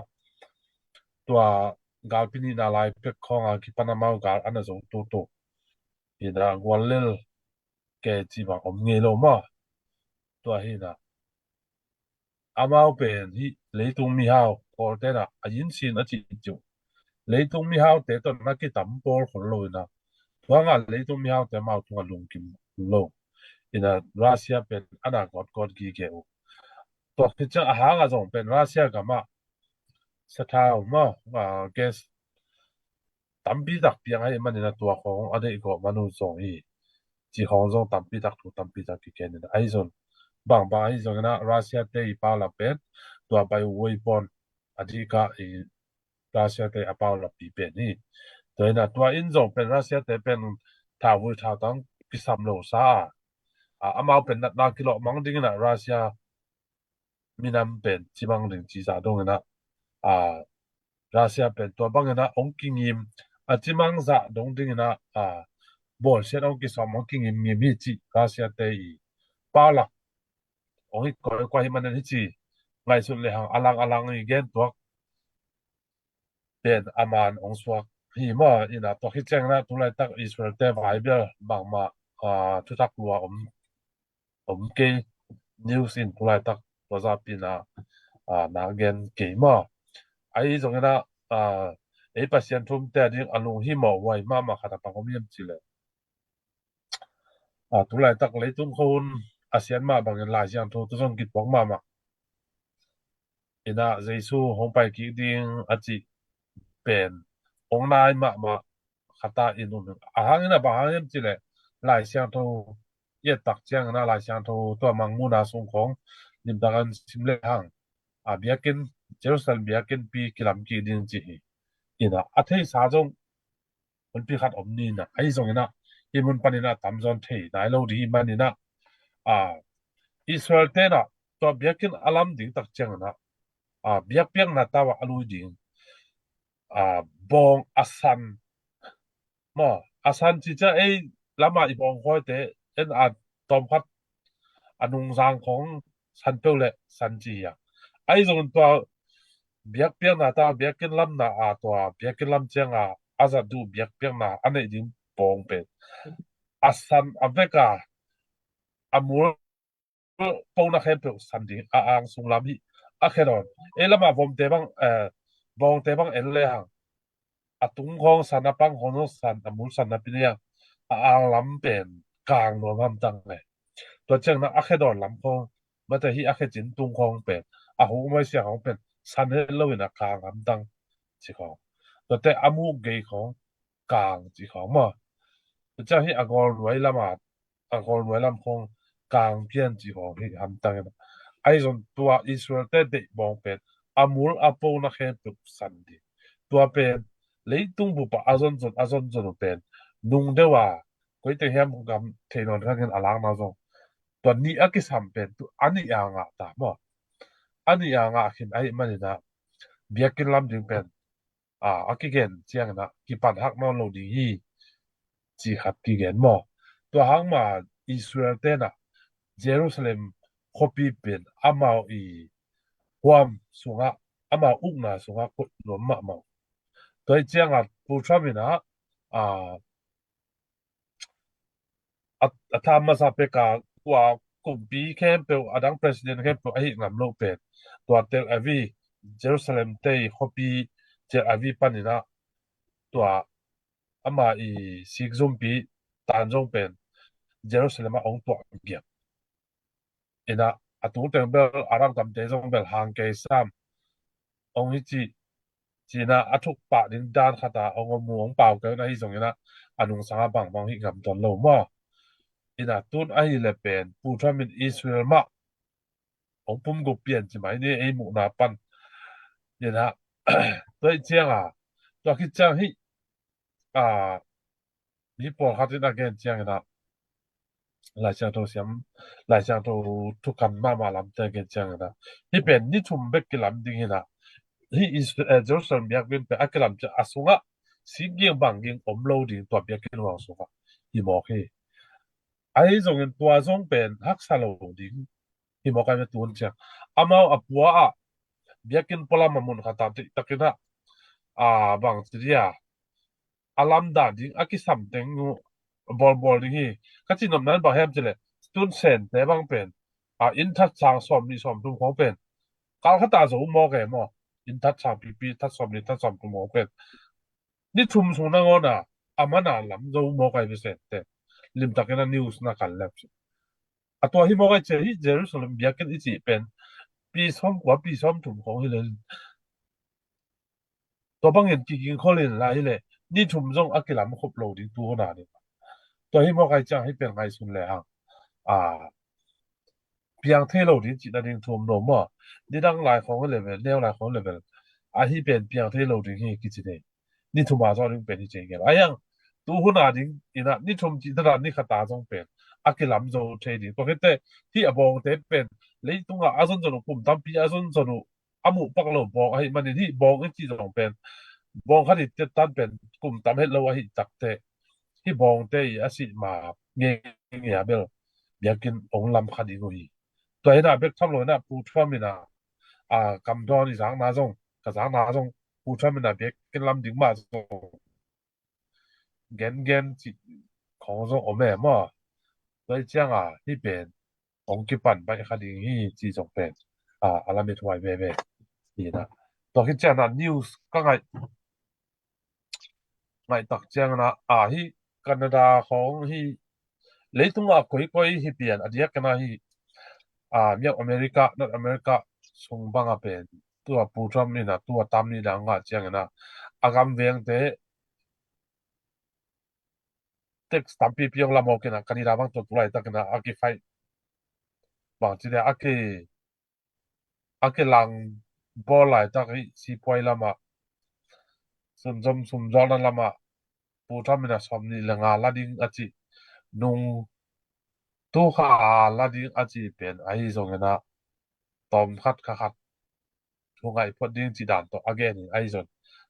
tua galpi nihna lai pek khawng a kipan amau gal a na zo toto hi in a, gual lel ke ci bang om ngei lo maw. Tua hi in a, amau pen hih leitung mihau, Kawlte in a, a yin sin a cih ciu, leitung mihaute tawh na kitam pawl khol lo in a, tua ngah leitung mihaute amau tungah lungkim lo in a, Russia pen a na gawtgawt gige uh. Tua khit ciang a hang a zong pen Russia gam ah sathau maw, a, gas tampi tak piang ahih manin a tua khawng a deih gawh man uh zong hi, ci khawng zong tampi tak, thu tampi tak kigen in a, ahi zong bangbang ahi zongin a Russia te i paulap pen tua bai uai pawn a dik a i Russia te a paulappi pen hi. Tua hi in a tua in zong pen Russia te pen thauvui thautang kisam lo sa a, a, amau pen natna kilawh mang dingin a Russia minam pen cimang ding ci zah dongin a, a, Russia pen tua bangin a hong kingim, a cimang zah dong dingin a, a, bawlsiat hong kisawm, hong kingimngim hi cih Russia te i paulap hong hi kawikawi hi manin hi ci ngaihsut lehang a lang a lang i gen tuak pen a man hong suak hi maw. In a tua khit ciangin a tulaitak Israel te vai bel bangmah, a, thutak lua om, om kei, news in tulaitak tua zahpi in a, a, na gen kei maw. Ahi zongin a, a, ei Pasian thumte a ding a lunghimawh huai mahmah khat a bang om hiam cih leh, a, tulaitak leitung khua hun a sian mah bangin Lai Siangtho tawh zong kituak mahmah. Inah Jesu hong pai kik ding a cih pen hong nai mahmah khat ah i um hi. A hang inah bang hang hiam cih leh Lai Siangtho i et tak ciang inah Lai Siangtho tua Mangmuhna sung khawng limtak in sim lehang, a biakinn, Jerusalem biakinnpi kilam kik ding ci hi. Inah a theisa zong hunpi khat om ni inah, ahi zong inah hih mun pan inah tamzaw in thei nai lo ding hi man inah, a, Israel te inah tua biakinn a lam ding tak ciang inah, a, biakpiakna tau ah a lui ding, a, bawng a san maw, a san ci ciang ei lam ah i bawngkhawite en a tawmkhat a nungzang khawng san peuh leh san ci hi a. Ahi zongin tua biakpiakna tau, biakinn lamna a, tua biakinn lam ciang a a zat duh biakpiakna a neih ding bawng pen a san a vek a, a mul pona khempeuh san ding a, ang sung lam hi. A khe dawn, ei lam ah vomte bang, eh, bawngte bang en lehang a tung khawng san, a pang khawng zong san, a mul san napi inah a ang lam pen kang nuam hamtang e. Tua ciang inah a khe dawn lam khawng, mate hih a khe cin tung khawng pen, a huk maisia khawng pen san het lo inah kang hamtang ci khawng. Tuate a muk gei khawng kang ci khawng maw. Tua ciang hih a gawlnuai lam ah, a gawlnuai lam khawng kang pian ci khawng hi hamtang inah. Ahi zong tua Israel te deih bawng pen a mul a pona khempeuh san ding. Tua pen leitung bup ah a zonzon, a zonzon uh pen nung deuh a, koite hiam gam thei nawn kha ngin a lakna zong tua nih a kisam pen tu a nih a ngah ta maw. A nih a ngah khin ahih man inah biakinn lam ding pen, a, a kigen ciang inah kipan hak nawn lo ding hi ci khat kigen maw. Tua hang mah Israel te inah Jerusalem khuapi pen amau i huam sungah, amau ukna sungah koih nuam mahmah. Tua hi ciang a Pu Trump inah, a, a, a tha masa pek a, tua kumpi khempeuh, a dang president khempeuh ahih ngam loh pen tua Tel Aviv, Jerusalem te i khuapi Tel Aviv pan inah tua ama i sikzumpi tan zong pen Jerusalem ah hong tuah giak inah, a tungteng bel a rangkamte zong bel hang kei sam hong hi cih, ci inah a thuk pah ding dan khat ah hong om uh, hong pau kei uh inah, ahi zong inah a nungsang ah bangbang hih ngam tuan lo maw. Inah tun ahih leh pen Pu Trump in Israel mah hong pumgup pian ci mai ni, ei muhna pan inah. Tua hi ciang a, tua khit ciang hih, a, mi pawlkhat in a gen ciang inah, Lai Siangtho siam, Lai Siangtho thukan mahmah lamte gen ciang inah, hih pen ni thum bek kilam ding hi inah, hih Is-, eh, Jerusalem biakinn pen a kilam ciang a sungah sik ging bang ging om lo ding, tua biakinn huang sungah hi mawk hi. Ahi zongin tua zong pen haksa lo ding hi mawk ai ve. Tun ciang amau a pua ah biakinn pualam a mun khat ah deihtak inah, a, bang ci dia, a lamdan ding a kisam teng uh bawlbawl ding hi. Ka cihnopna in bang hiam cih leh tun Sente bang pen, a, inn that sang sawmnih sawmthum khawng pen kal khat ah zo mawk e maw. Inn that sang pipi, that sawmnih, that sawmthum khawng pen ni thum sung nangawn a a man a lam zo mawk ai ve Sente. Limtak inah news na kan lep. A tua hi mawk ai ciah hih Jerusalem biakinn i cih pen pi sawmkua, pi sawmthum khawng hi lel. Tua bangin kiging khol in lai hi leh ni thum zong a kilam khop lo ding tu hun a ding. Tua hi mawk ai ciang hih pen ngaihsun lehang, a, piang thei lo ding cihna ding thu om lo maw. Nidang lai khawng level, neu lai khawng level, ahi pen piang thei lo ding hi kici thei. Ni thum a zawh ding pen hi ci ngel. A hiang tu hun a ding inah ni thum cih dan a ni khat a zong pen a kilam zo thei ding. Tua khit teh hih a bawngte pen leitungah a zonzon uh, kum tampi a zonzon uh, a muh pak lo bawng ahih manin hih bawng i cih zong pen bawng khat i tet tan pen kum tam het lo ahih tak teh hih bawngte i a sih ma ngei ngei a bel biakinn hong lam kha ding uh hi. Tua hi inah bek tham lo inah Pu Trump inah, a, kamdawn i zakna zong, ka zakna zong Pu Trump inah biakinn lam ding mah zong gengen cih khawng zong om e maw. Tua hi ciang a hih pen hong kipan baih kha ding hi cih zong pen, a, a lamet huai veve hi inah. Tua khit ciang a news ka ngaih, ngaih tak ciang inah, a, hih Canada khawng, hih Leitung a koikoi hi pian a diak kena hi, a, miak America, North America sung banga pen tua Pu Trump ina tua tam ni dang a ciang ina a gam vengte tax tampi piang lam awk ina Canada bang tua tulai tak ina a kifaih bang ci dia a ki a kilang bawl laitak hi sipuai lamah sunzom sumzawlna lamah Pu Trump ina sawm nih le nga la ding a ci nung tukha la ding a ci pen ahi zong ina tawm khat kha khat thu ngaih phot ding ci dan tawh a gen hi ahi zong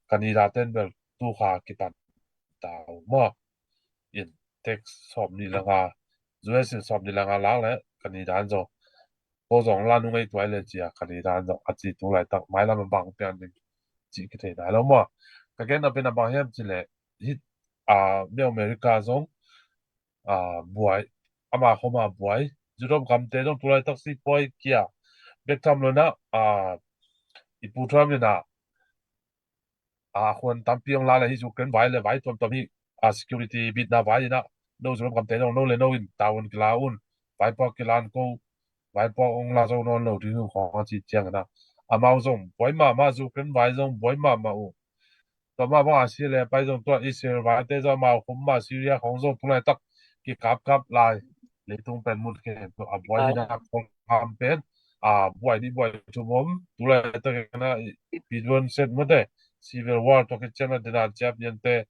Canada ten bel tukha kipan ta uh maw. In tax sawm nih le nga, U S in sawm nih le nga lak le Canada in zong ko zong la nung ei tuai le cia Canada in zong a ci tu laitak mailam a bang pian ding ci kithei nai lo maw. Ka gen a pen a bang hiam ci le hi a mi America zong a buai ama khoma buai Europe gamte zong tu laitak sipuai kia bek tham lo na a i Pu Trump ina a khuan tampi ong la le hi Ukraine vai le vai tuamtuam hi a security bitna vai ina no Europe gamte zong no le no in tavuan kila un vaipuak kila an ko vaipuak ong la zo nawn lo ding khong a ci ciang ina amau zong buai mahmah Ukraine vai zong buai mahmah uh. Tua mah bang a si le pai zong tua Israel vaite zong amau khum mah Syria khong zong tu laitak kikapkap lai leitung pen mun khen tua a buai ina khong ham pen a buai ni buai thum om tu laitak ina i piduan set mate civil war tua kiciang na dena ciap niante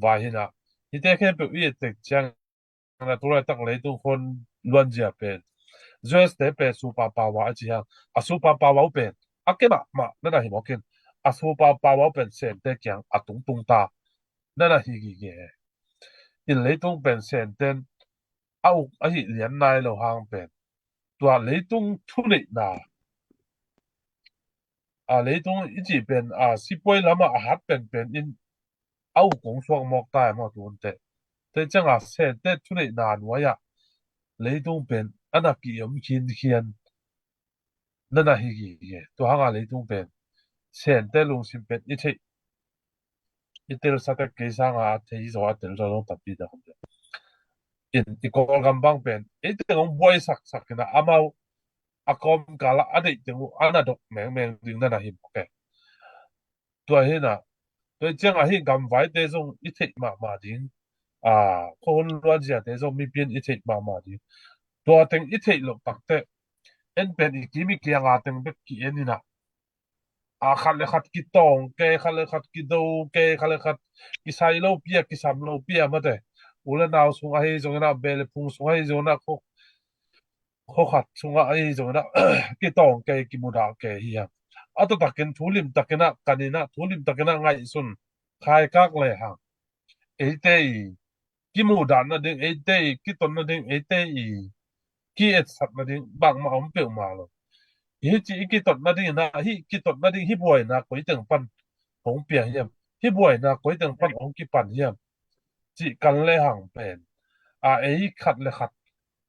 vai hina hite khempeuh i etek ciang na tu laitak leitung khon luanzia pen U S te pen super power a ci hang a super power uh pen a ke mahmah nana hi mawkin a super power uh pen sente kiang a tungtung ta nana hi gige. In leitung pen senten a uk ahi lian nai lo hang pen tua leitung thuneihna a leitung i cih pen a sipuai lamah a hat penpen in a uk kong suak mawk tai maw tuante. Te cianga sente thuneihna nuai-ah leitung pen ana ki-om khinkhian nana hi gige. Tua hanga leitung pen sente lungsim pen i theih i telsa tek kei sanga a thei zaw a tel zaw zong tampi dak om. In i Kawlgam bang pen ei teng hong buai saksak ina amau a kawmkala a deih teng uh ana dok mengmeng ding nana hi mawk e. Tua hina tua ciang ahi gamvaite zong i theih mahmah ding a khuahun luanziate zong mipin i theih mahmah ding. Tua teng i theih loh takte en pen i kim i kianga teng bek ki-en ina a khat le khat kitawng kei khat le khat kido kei khat le khat kisai lo pia kisam lo pia mate u le nau sung ahi zong ina be le phung sung ahi zong ina kho kho khat sungah ahi zong ina kitawng kei kimudah kei hi hang. A tawtakin thulim takinah kanina thulim takinah ngaihsun khaikak le hang eite i kimuhdah nading eite i kiton nading eite i ki-etsat nading bangmah om peuhmah lo. Hi ci i kitot nading ina hi kitot nading hi buaina koiteng pan hong pia hiam hi buaina koiteng pan hong kipan hiam cih kan le hang pen a ei khat le khat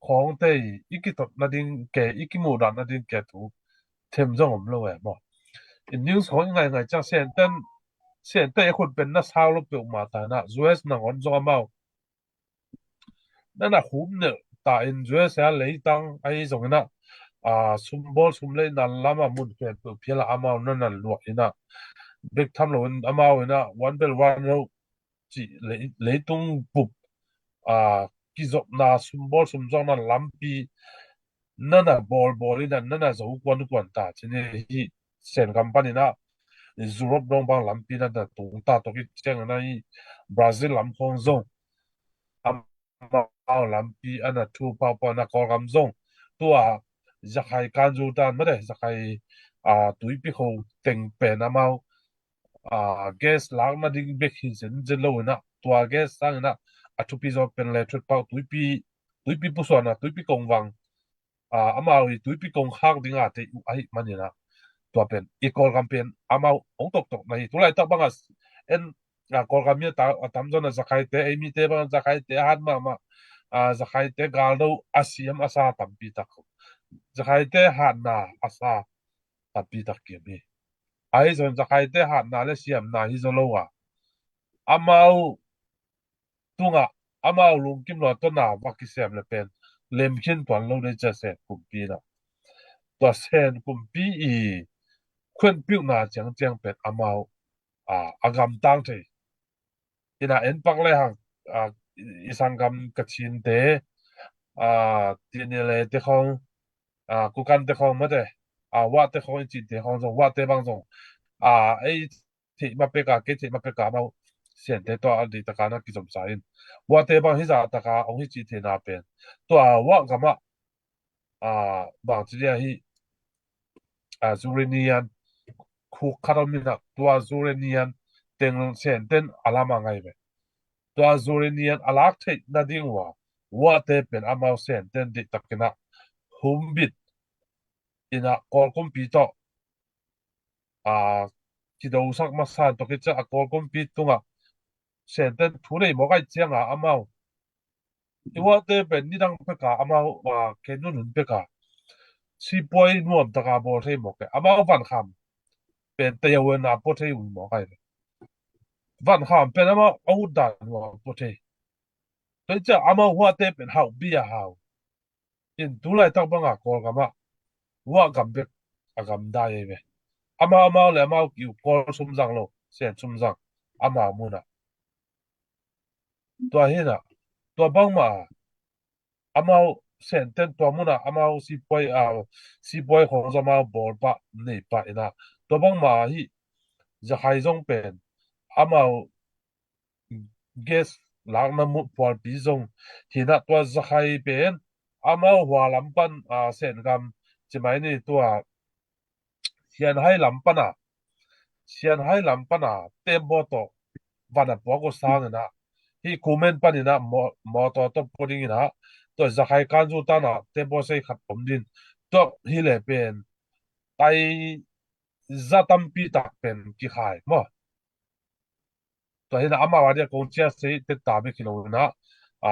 khawngte i kitot nading ke i kimuhdah nading ke thu them zong om lo e maw. In news khawng i ngaingai ciang senten sente i khut pen na sau lo peuhmah ta ina U S nangawn zong amau nana khum nel ta in U S a leitang ahi zong ina a sumbawl sumlei na lama mun khempeuh phiala amau nana luah ina bek tham lo in amau ina one belt one road cih leitung bup a kizopna sumbawl sumzawkna lampi nana bawlbawl ina nana zo kuankuan ta cini hi. Sen kam pan ina Europe dong bang lampi nana tung ta tawh kiciang ina hi Brazil lam khawng zong amau lampi ana thu paupau na Kawlgam zong tua zakhai kanzu tan mate zakhai a tuipi kho teng pen amau a gas lakna ding bek hi zenzen lo ina tua gas sang ina a thupi zaw pen le thutpau tuipi tuipi pusuana tuipi kongvang a amau i tuipi kongkhak dinga tei uh ahi manina tua pen i Kawlgam pen amau ong toktok na hi tulaitak banga en a Kawlgam mi a tamzaw na zakhaite ei mite banga zakhaite a hat mahmah a zakhaite galdo a siam a sa tampi tak zakhaite hatna a sa tampi tak kiam hi. Ahi zon zakhaite hatna le siamna hi zaw lo a amau tungah amau lungkim lo a tua na va kisem le pen lemkhin tuan lo dei cia Sen kumpi na. Tua Sen kumpi i khuanpiuhna ciangciang pen amau a, a gamtang thei. Ina en pak le hang a, i sanggam Kachinte a, T N L A te khong a, Kokang te khong mate a, Wah te khong i cite khong zong, Wah te bang zong a, ei theih ma pek a, kei theih ma pek a amau Sente tua a di taka na kizom sa in. Wah te bang hi za taka ong hi ci theihna pen tua Wah gam ah a, bang ci dia hi a, Zurinian khuk khat om in a, tua Zurinian teng Senten a lam a ngai ve. Tua Zurinian a lak theih nading uh a, Wah te pen amau Senten di takin a humbit in a Kawl kumpi tawh a, kidosak masa in tawh kicia a Kawl kumpi tungah Senten thu nei mawk ai ciang a amau i Wah te pen nidang pek a amau a, kei nunun pek a sipuai nuam taka bawl thei mawk e. Amau Van Kham pen tei a wen a pua thei ui mawk ai ve. Van Kham pen amau a ut dan nuam pua thei. Tua i cia amau Wah te pen hauh bia hau in tu laitak banga Kawlgam ah Wah gam bek a gamdai ei ve. Amau amau le amau kiu Kawl sumzang lo, Sen sumzang amau munah. Tua hinah tua bangmah amau Senten tua munah amau sipuai a, sipuai khong zong amau bawlpah neipah inah tua bangmah hi. Zakhai zong pen amau gas lakna mu pualpi zong hinah tua Zakhai pen amau hua lam pan a, Sengam cimai ni tua Sianhai lam pan a, Sianhai lam pan a tembaw tawh van a puak uh sang inah hi kumen pan inah mawtaw tawh pua ding inah tua Zakhai kanzu tan a tembaw sei khat om din tua hi le pen tai za tampi tak pen kikhai maw. Tua hinah amau a dia kong cia sei teta bek hi lo inah a,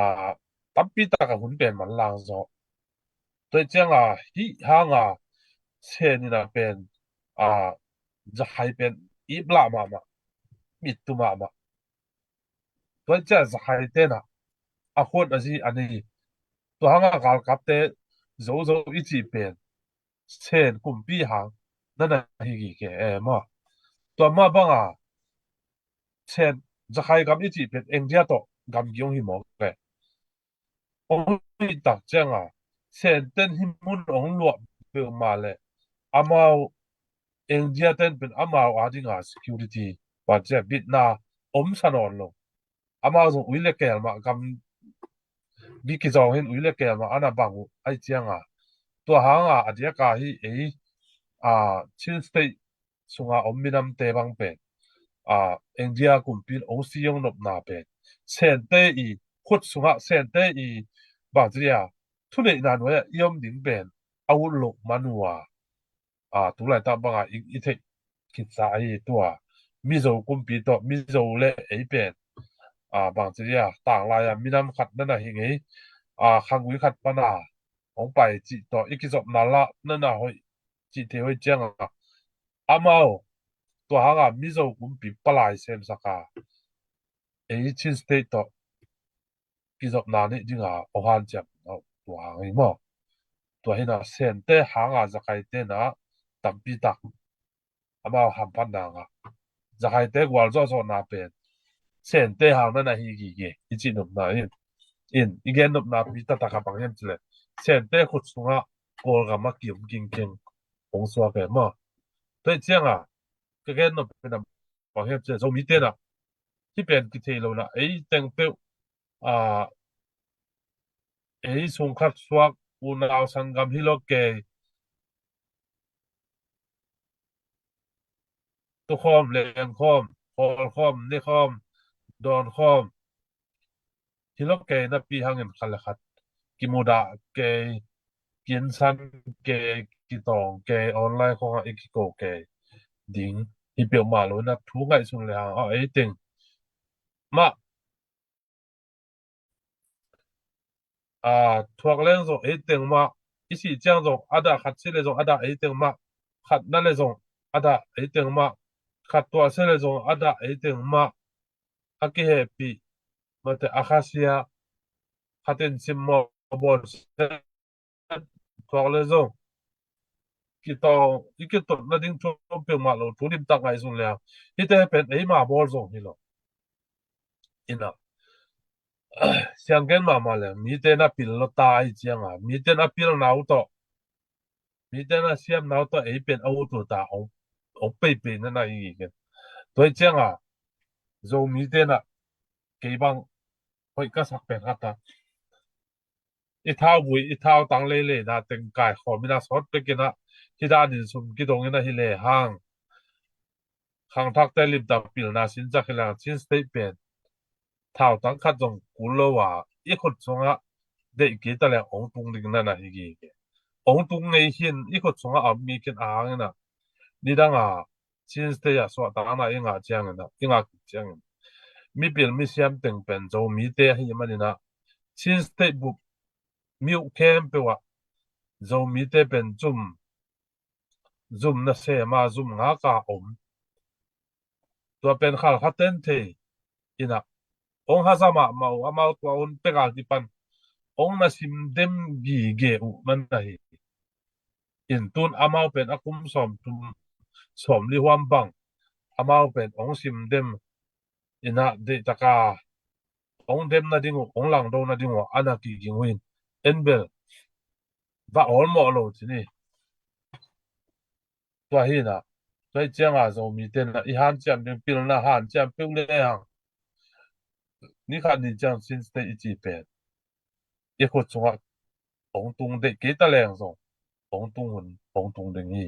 tampi tak a hun pen man lang zaw. Tua ciang a hih hang a Sen inah pen a, Zakhai pen iplah mahmah, mittu mahmah. Tua ciang Zakhai tenah a khuat a zi a ni tua hang a galkapte zozo i cih pen Sen kumpi hang nana hi gige e maw. Tua mah banga Sen Zakhai gam i cih pen India tawh gam giong hi mawk e. Ong hi tak cianga Senten hi mun ong luah peuhmah le amau India ten pen amau a dinga security pancia bitna om sa nawn lo. Amau zong ui le keel mah gam bi kizawng hin ui le keel mah ana bang uh ai cianga tua hanga a diaka hi ei a Chin State sunga om minamte bang pen a India kumpi in ong si ong nopna pen Sente i khut sungah Sente i bang ci dia thuneihna nuai-ah i om ding pen a ut loh man uh a, a tu laitak banga i, i theih khitsa ahi tua Mizo kumpi tawh Mizo le ei pen a bang ci dia tanglai-a minam khat nana hi ngei a khangui khat pana ong pai cih tawh i kizopna lah nana hoih cih thei hoih cianga amau tua hanga Mizo kumpi palai semsaka ei Chin State tawh kizopna nih dinga ong hanciam tua hang hi maw. Tua hina Sente hanga Zakhai tena tampi tak amau hamphatna ngah. Zakhaite gualzawhzawhna pen Sente hang nana hi gige i cih nopna in, in i gen nopna pi taktak a bang hiam cile Sente khut sungah Kawlgam a kiom kingkeng hong suak e maw. Tua i cianga ka gen nop pen a bang hiam cile Zomi tena hi pen kithei lo na ei teng peuh a ei sungkhat suak unau sanggam hi lo kei tukhawm, lengkhawm, khawlkhawm, nekhawm, dawnkhawm hi lo kei napi hangin khat le khat kimudah kei, kinsan kei, kitawng kei, online khawngah i kiko kei ding hi peuhmah lo ina thu ngaihsun le hang a ei teng mah a thuak leng zong ei teng mah i sih ciang zong a dah khat si le zong a dah ei teng mah khat na le zong a dah ei teng mah khat tuah si le zong a dah ei teng mah a kihehpih mate a khasia khatin simmawh bawl thuak le zong kitawng i kitotna ding thu peuhmah lo thu limtak ngaihsun le hang. Hihte pen eima bawl zong hi lo. Ina sianggen mahmah le mite na pil lo ta i cianga mite na pilna uh tawh mite na siamna uh tawh ei pen a ut uh ta ong peipei na na hi gen. Tua i cianga Zomite na kei bang hoih ka sak pen kata i thaubui i thautang leilei na teng kaikhawm ina sawt pekin ah hi danin sum kidong ina hi le hang khangthakte limtak pilna sin cak hi lang Chin State pen thautang khat zong kul lo a i khut sungah deih kei ta leng ong tung ding na na hi gige. Ong tung ngei hin i khut sungah a mi khin a hang ina nidang a Chin State ah suahtakna i ngah ciangin ah i ngah kik ciangin mipil misiam teng pen Zomite ahi manin ah Chin State bup mi uh khempeuh ah Zomite pen zum zum nasem a zum ngak a om. Tua pen Khalkha ten thei ina ong haza mahmah uh amau tua hun pek a kipan ong na sim dem gige uh man ahi. In tun amau pen a kum sawm thum sawm li huam bang amau pen ong sim dem ina deih taka ong dem nading uh ong langdo nading uh a na kiging uh in en bel va awlmawh lo ci ni. Tua hi na tua i cianga Zomite na i hanciam ding pilna hanciam peuh le hang ni khat ni ciang Chin State i ci pen i khut sungah ong tung deih kei ta leng zong ong tung hun ong tung ding hi.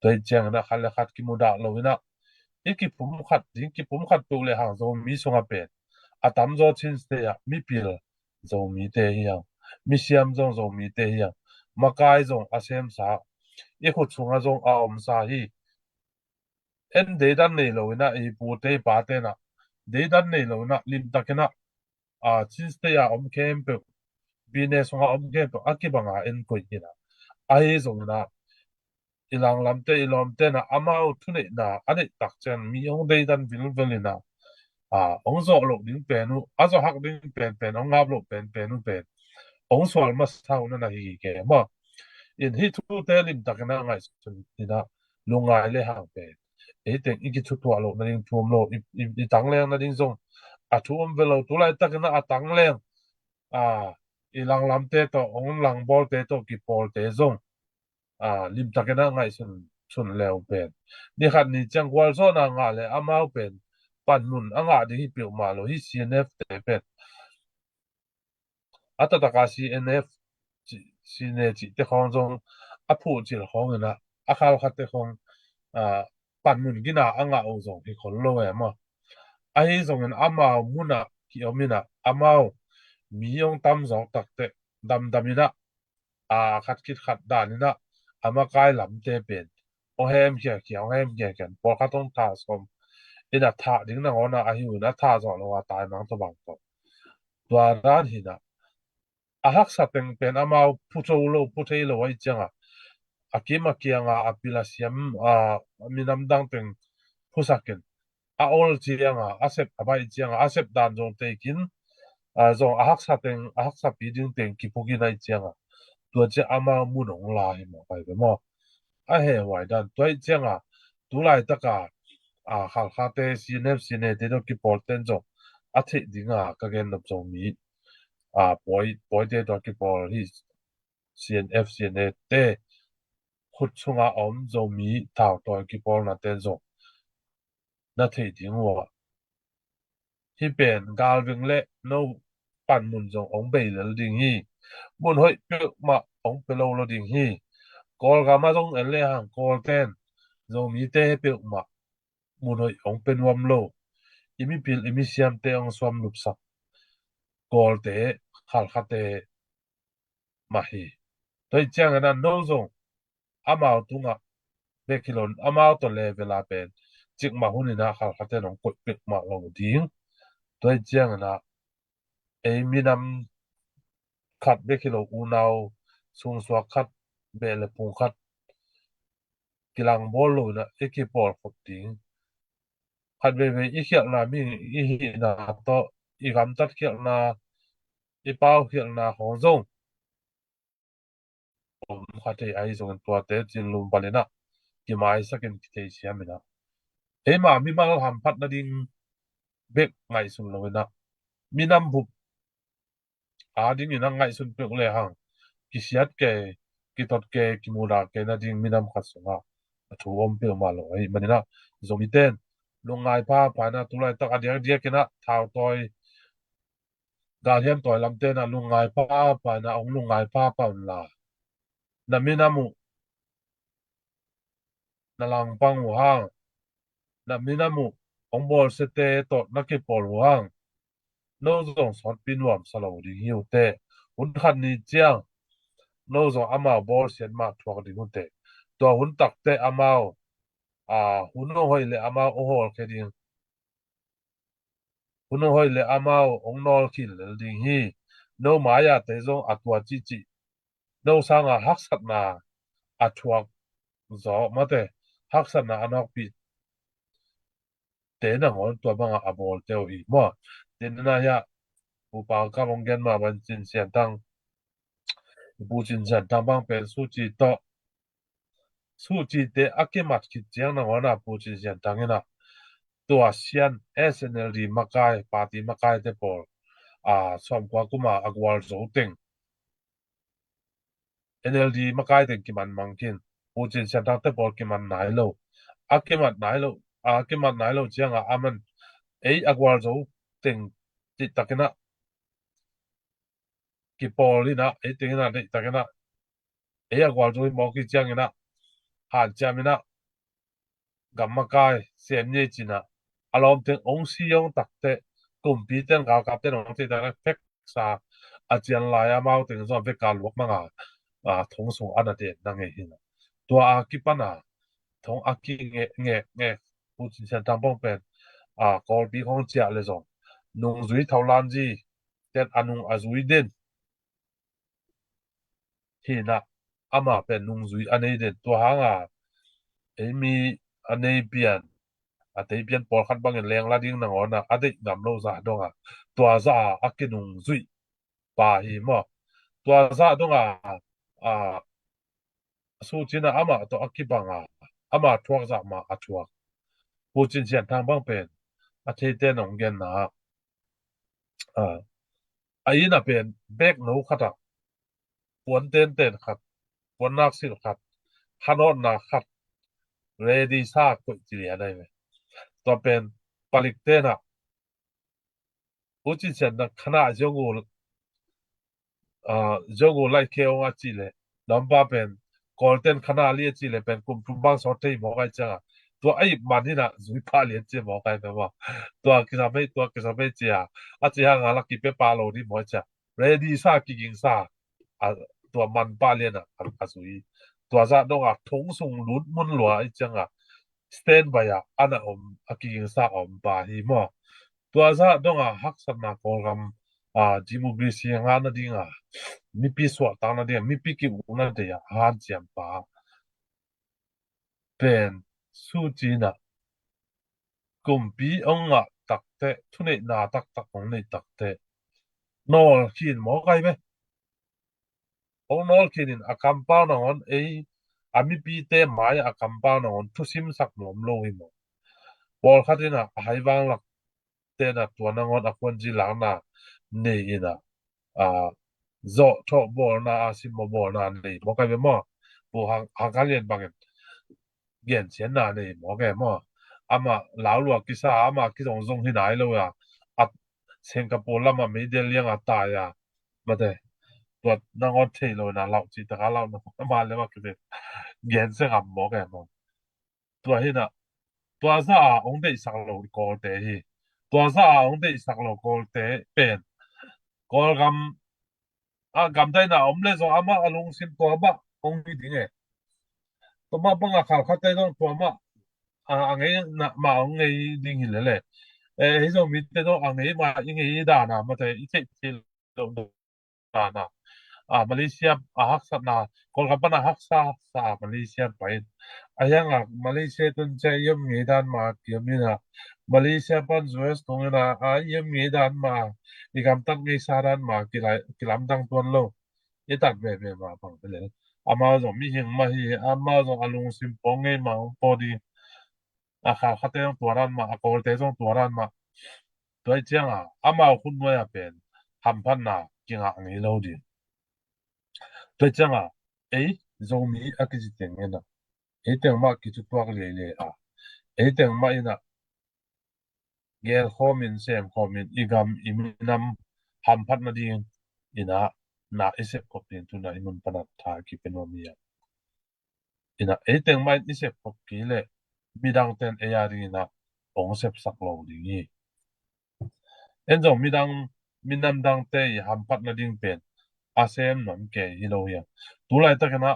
Tua i ciangin ah khat le khat kimudah lo ina i kipum khat ding kipum khat peuh le hang Zomi sungah pen a tamzaw Chin State ah mipil Zomite hi hang misiam zong Zomite hi hang makai zong a semsa i khut sungah zong a omsa hi. En deidan nei lo ina i pute i pate na deidan nei lo ina limtak ina a Chin State a om khempeuh bine sungah om khempeuh a kibanga en koih ina ahi zong ina i langlamte i lawmte na amau thuneihna a neih tak cian mi hong deidan vilvel ina a hong zawh loh ding pen uh a zawh hak ding penpen hong ngap loh penpen uh pen hong sual masa uh na na hi ke maw. In hih thute limtak ina ngaihsun ina lungngai le hang pen ei teng i kithutuah loh nading thu om lo i tangleng nading zong a thu om ve lo tu laitak ina a tangleng a i langlamte tawh hong langbawlte tawh kipawlte zong a limtak ina ngaihsun sun leu pen ni khat ni ciang gualzawhna ngah le amau pen panmun a ngah ding hi peuhmah lo hi. C N F te pen a taktak a C N F sine cihte khawng zong a phuhcil khawng ina a Khalkhate khawng panmun gina a ngah uh zong hi khol lo e maw. Ahi zongin amau munah kiom ina amau mi hong tamzawk takteh damdam ina a khat khit khat dan ina a makai lamte pen hong hemkhiakhia hong hemkhiakhia pawlkhat hong thah sawm ina thah ding nangawn a ahi uh ina a thah zawh lo a taimang tawh bang tawh tua dan hi ina a haksa teng pen amau phuto lo phuthei lo ahi cianga a kim a kianga a pil a siam a minam dang teng phusakin a ol cianga a sep a baih cianga a sep dan zong teikin zong a haksa teng a haksa pi ding teng kipukin ahi cianga tua cia amau mun hong la hi mawh kai ve maw. A he huai dan tua ahi cianga tu laitaka a Khalkhate C N F C N A te tawh kipawlten zong a theih dinga ka gen nop zong mi a pawi pawite tawh kipawl hi. C N F C N A te khut sunga om Zomi thautawi kipawlna ten zong na theih ding uh a hi pen galveng le no panmun zong hong bei lel ding hi. Mun hoih peuhmah hong pe lo lo ding hi. Kawlgama zong en le hang Kawlten Zomite peuhmah mun hoih hong pe nuam lo. I mipil i misiamte hong suam lupsak Kawlte Khalkhate mah hi. Tua hi ciangin a no zong amau tungah bek hi lo amau tawh level a pen cikmah hun ina Khalkhate nong koih pekmah lo ding. Tua hi ciangin a ei minam khat bek hi lo unau sungsuak khat beh le phung khat kilangbawl lo ina i kipawl khop ding. Khat veivei i khialhna mi i hihna tawh i gamtat khialhna i paukhialhna khawng zong om kha thei ahi zongin tuate thinlung panin ah kimaisakin kitheisiam in ah, eima mimal hamphat nading bek ngaihsun lo in ah, minam bup adingin a ngaihsun peuh le hang kisiat kei, kitot kei, kimudah kei nading minam khat sungah a thu om peuhmah lo ahih manin ah, Zomite in lungngai phapha in ah, tulaitak a diakdiakin ah thautawi, galhiam tawi lamte in ah lungngai phapha in ah hong lungngai phapha unla, na minam uh na langpang uh hang, na minam uh hong bawlsiate tawh na kipawl uh hang, no zong sawtpi nuamsa lo ding hi uh teh. Hun khat ni ciang no zong amau bawlsiat mah thuak ding uh teh. Tua hun takte amau, a, hun hong hoih le amau hong hawlkhia ding, hun hong hoih le amau hong nawlkhin lel ding hi. No mai-ah te zong a tua cihcih, no sanga haksatna a thuak zaw mate, haksatna a nawkpih te nangawn tua banga a bawlte uh hi maw? Tenna hiah Pu Pau Kam hong gen mah bang Cin Sian Thang, Pu Cin Sian Thang bang pen Suci tawh, Sucite a kimat khit ciang nangawn ah Pu Cin Sian Thang in ah tua Sian S N L D makai, party makaite pawl, a, sawmkua kuma a gualzo teng, N L D makai teng kiman mang khin, Pu Cin Sian Thangte pawl kiman nai lo. A kimat nai lo, a kimat nai lo ciangah aman ei a gualzo teng cihtakin ah kipawl in ah, ei teng in ah deihtakin ah ei a gualzo hi mawk hi ciangin ah hanciam in ah gammakai sem ngei cin ah a lawmteng hong si hong takteh, kumpite in, galkapte in hong theitakte pheksa a cian lai amau teng zong veka luak manga, a, thong sung a na den na ngei hi na. Tua a kipan a thong a kingek ngek ngek, Pu Cin Sian Thang bang pen, a, Kawlpi khong ciah le zong nungzui thaulangzi ten a nung a zui den hi na, amah pen nungzui a nei den. Tua hanga ei mi a nei pian, a tei pian pawlkhat bangin lengla ding nangawn ah a deih ngam lo zah dongah tua zah a kinungzuih pa hi maw? Tua zah dongah, a, Suci in ah amah tawh a kibang a, amah thuak zah mah a thuak. Pu Cin Sian Thang bang pen a theite in hong genna ah, a, a inn ah pen bek no khat ah puan tenten khat, puan naksil khat, hanawtna khat, ready sa koih ci lian ahi ve. Tua pen palikte in ah, Pu Cin Sian Thang khanah ziong uh, a, ziong uh lai khe ong a cih leh, lampa pen Kawlten khanah li a cih leh pen kum thum bang sawt thei mawk ai ciangah, tua a ip man in ah zui pah lian ci mawk ai ve maw? Tua kisam ei, tua kisam ei ci a, a ci hanga la kipia pah lo ding maw ai ci a, ready sa, kiging sa, a, tua man pah lian ah a, a zui. Tua zah dongah thong sung lut mun lua ai ciangah standby ah a na om, a kiging sa a om pa hi maw? Tua zah dongah haksatna Kawlgam, a, democracy ngah nadinga, mipi suahtak nadinga, mipi ki-ukna dei ah hanciam pa pen Suci in ah, kumpi hong ngah takteh, thuneihna taktak hong neih takteh, nawlkhin mawk ai ve. Hong nawlkhin in a kampau nangawn ei, a mipite mai-ah a kampau nangawn thusimsak nuam lo hi maw? Pawlkhat in ah a hai vanglak te in ah tua nangawn a kuanzi lakna nei in ah, a, zawhthawh bawlna, a, simmawh bawlna nei mawk ai ve maw? Pu Hang, Hang Khan Lian bangin gensiatna nei mawk e maw? Amah laulua kisa, amah kizongzong hi nai lo a, a, Singapore lamah meidil lianga tai a, mate, tua nangawn thei lo in ah lauh cih taka lauh na, amah le amah kizet gensia ngam mawk e maw? Tua hi na, tua zah a hong deihsak lo i Kawlte hi. Tua zah a hong deihsak lo Kawlte pen Kawlgam a gamdaina om le zong amah a lungsim tua mah hong hi ding e. Tua mah bangah khalkhatte zong tua mah a, a ngei na mah hong ngei ding hi lele. E, hi zong mite zong a ngei mah i ngei dana mate i theih theih lo dana. a, Malaysia a haksatna, Kawlgam pan a haksa sa a Malaysia pai in. A hiang a Malaysia tun cia i om ngei dan mah kiam in a, Malaysia pan U S tung in a, a i om ngei dan mah, i gamtat ngei sa dan mah kilai, kilamdang tuan lo. I tat veve mah bang te le. Amau zong mihing mah hi, amau zong a lungsim pawng ngei mah om pawh ding. A khalkhate zong tua dan mah, a Kawlte zong tua dan mah. Tua i ciang a, amau khut nuai a pen hamphatna kingah ngei lo ding. Tua i ciang a, ei Zomi a kici teng in a, ei teng mah kicutuak leilei a, ei teng mah in a, gel khawm in, sem khawm in, i gam i minam hamphat nading in a, na i sep khop ding tu in a, i mun pan a tha kipia nuam hi a. In a, ei teng mah in i sep khop kei leh midang ten ei a ding in a hong sepsak lo ding hi. En zong midang, minam dangte i hamphat nading pen a sem nuam kei hi lo hi a. Tu laitak in a,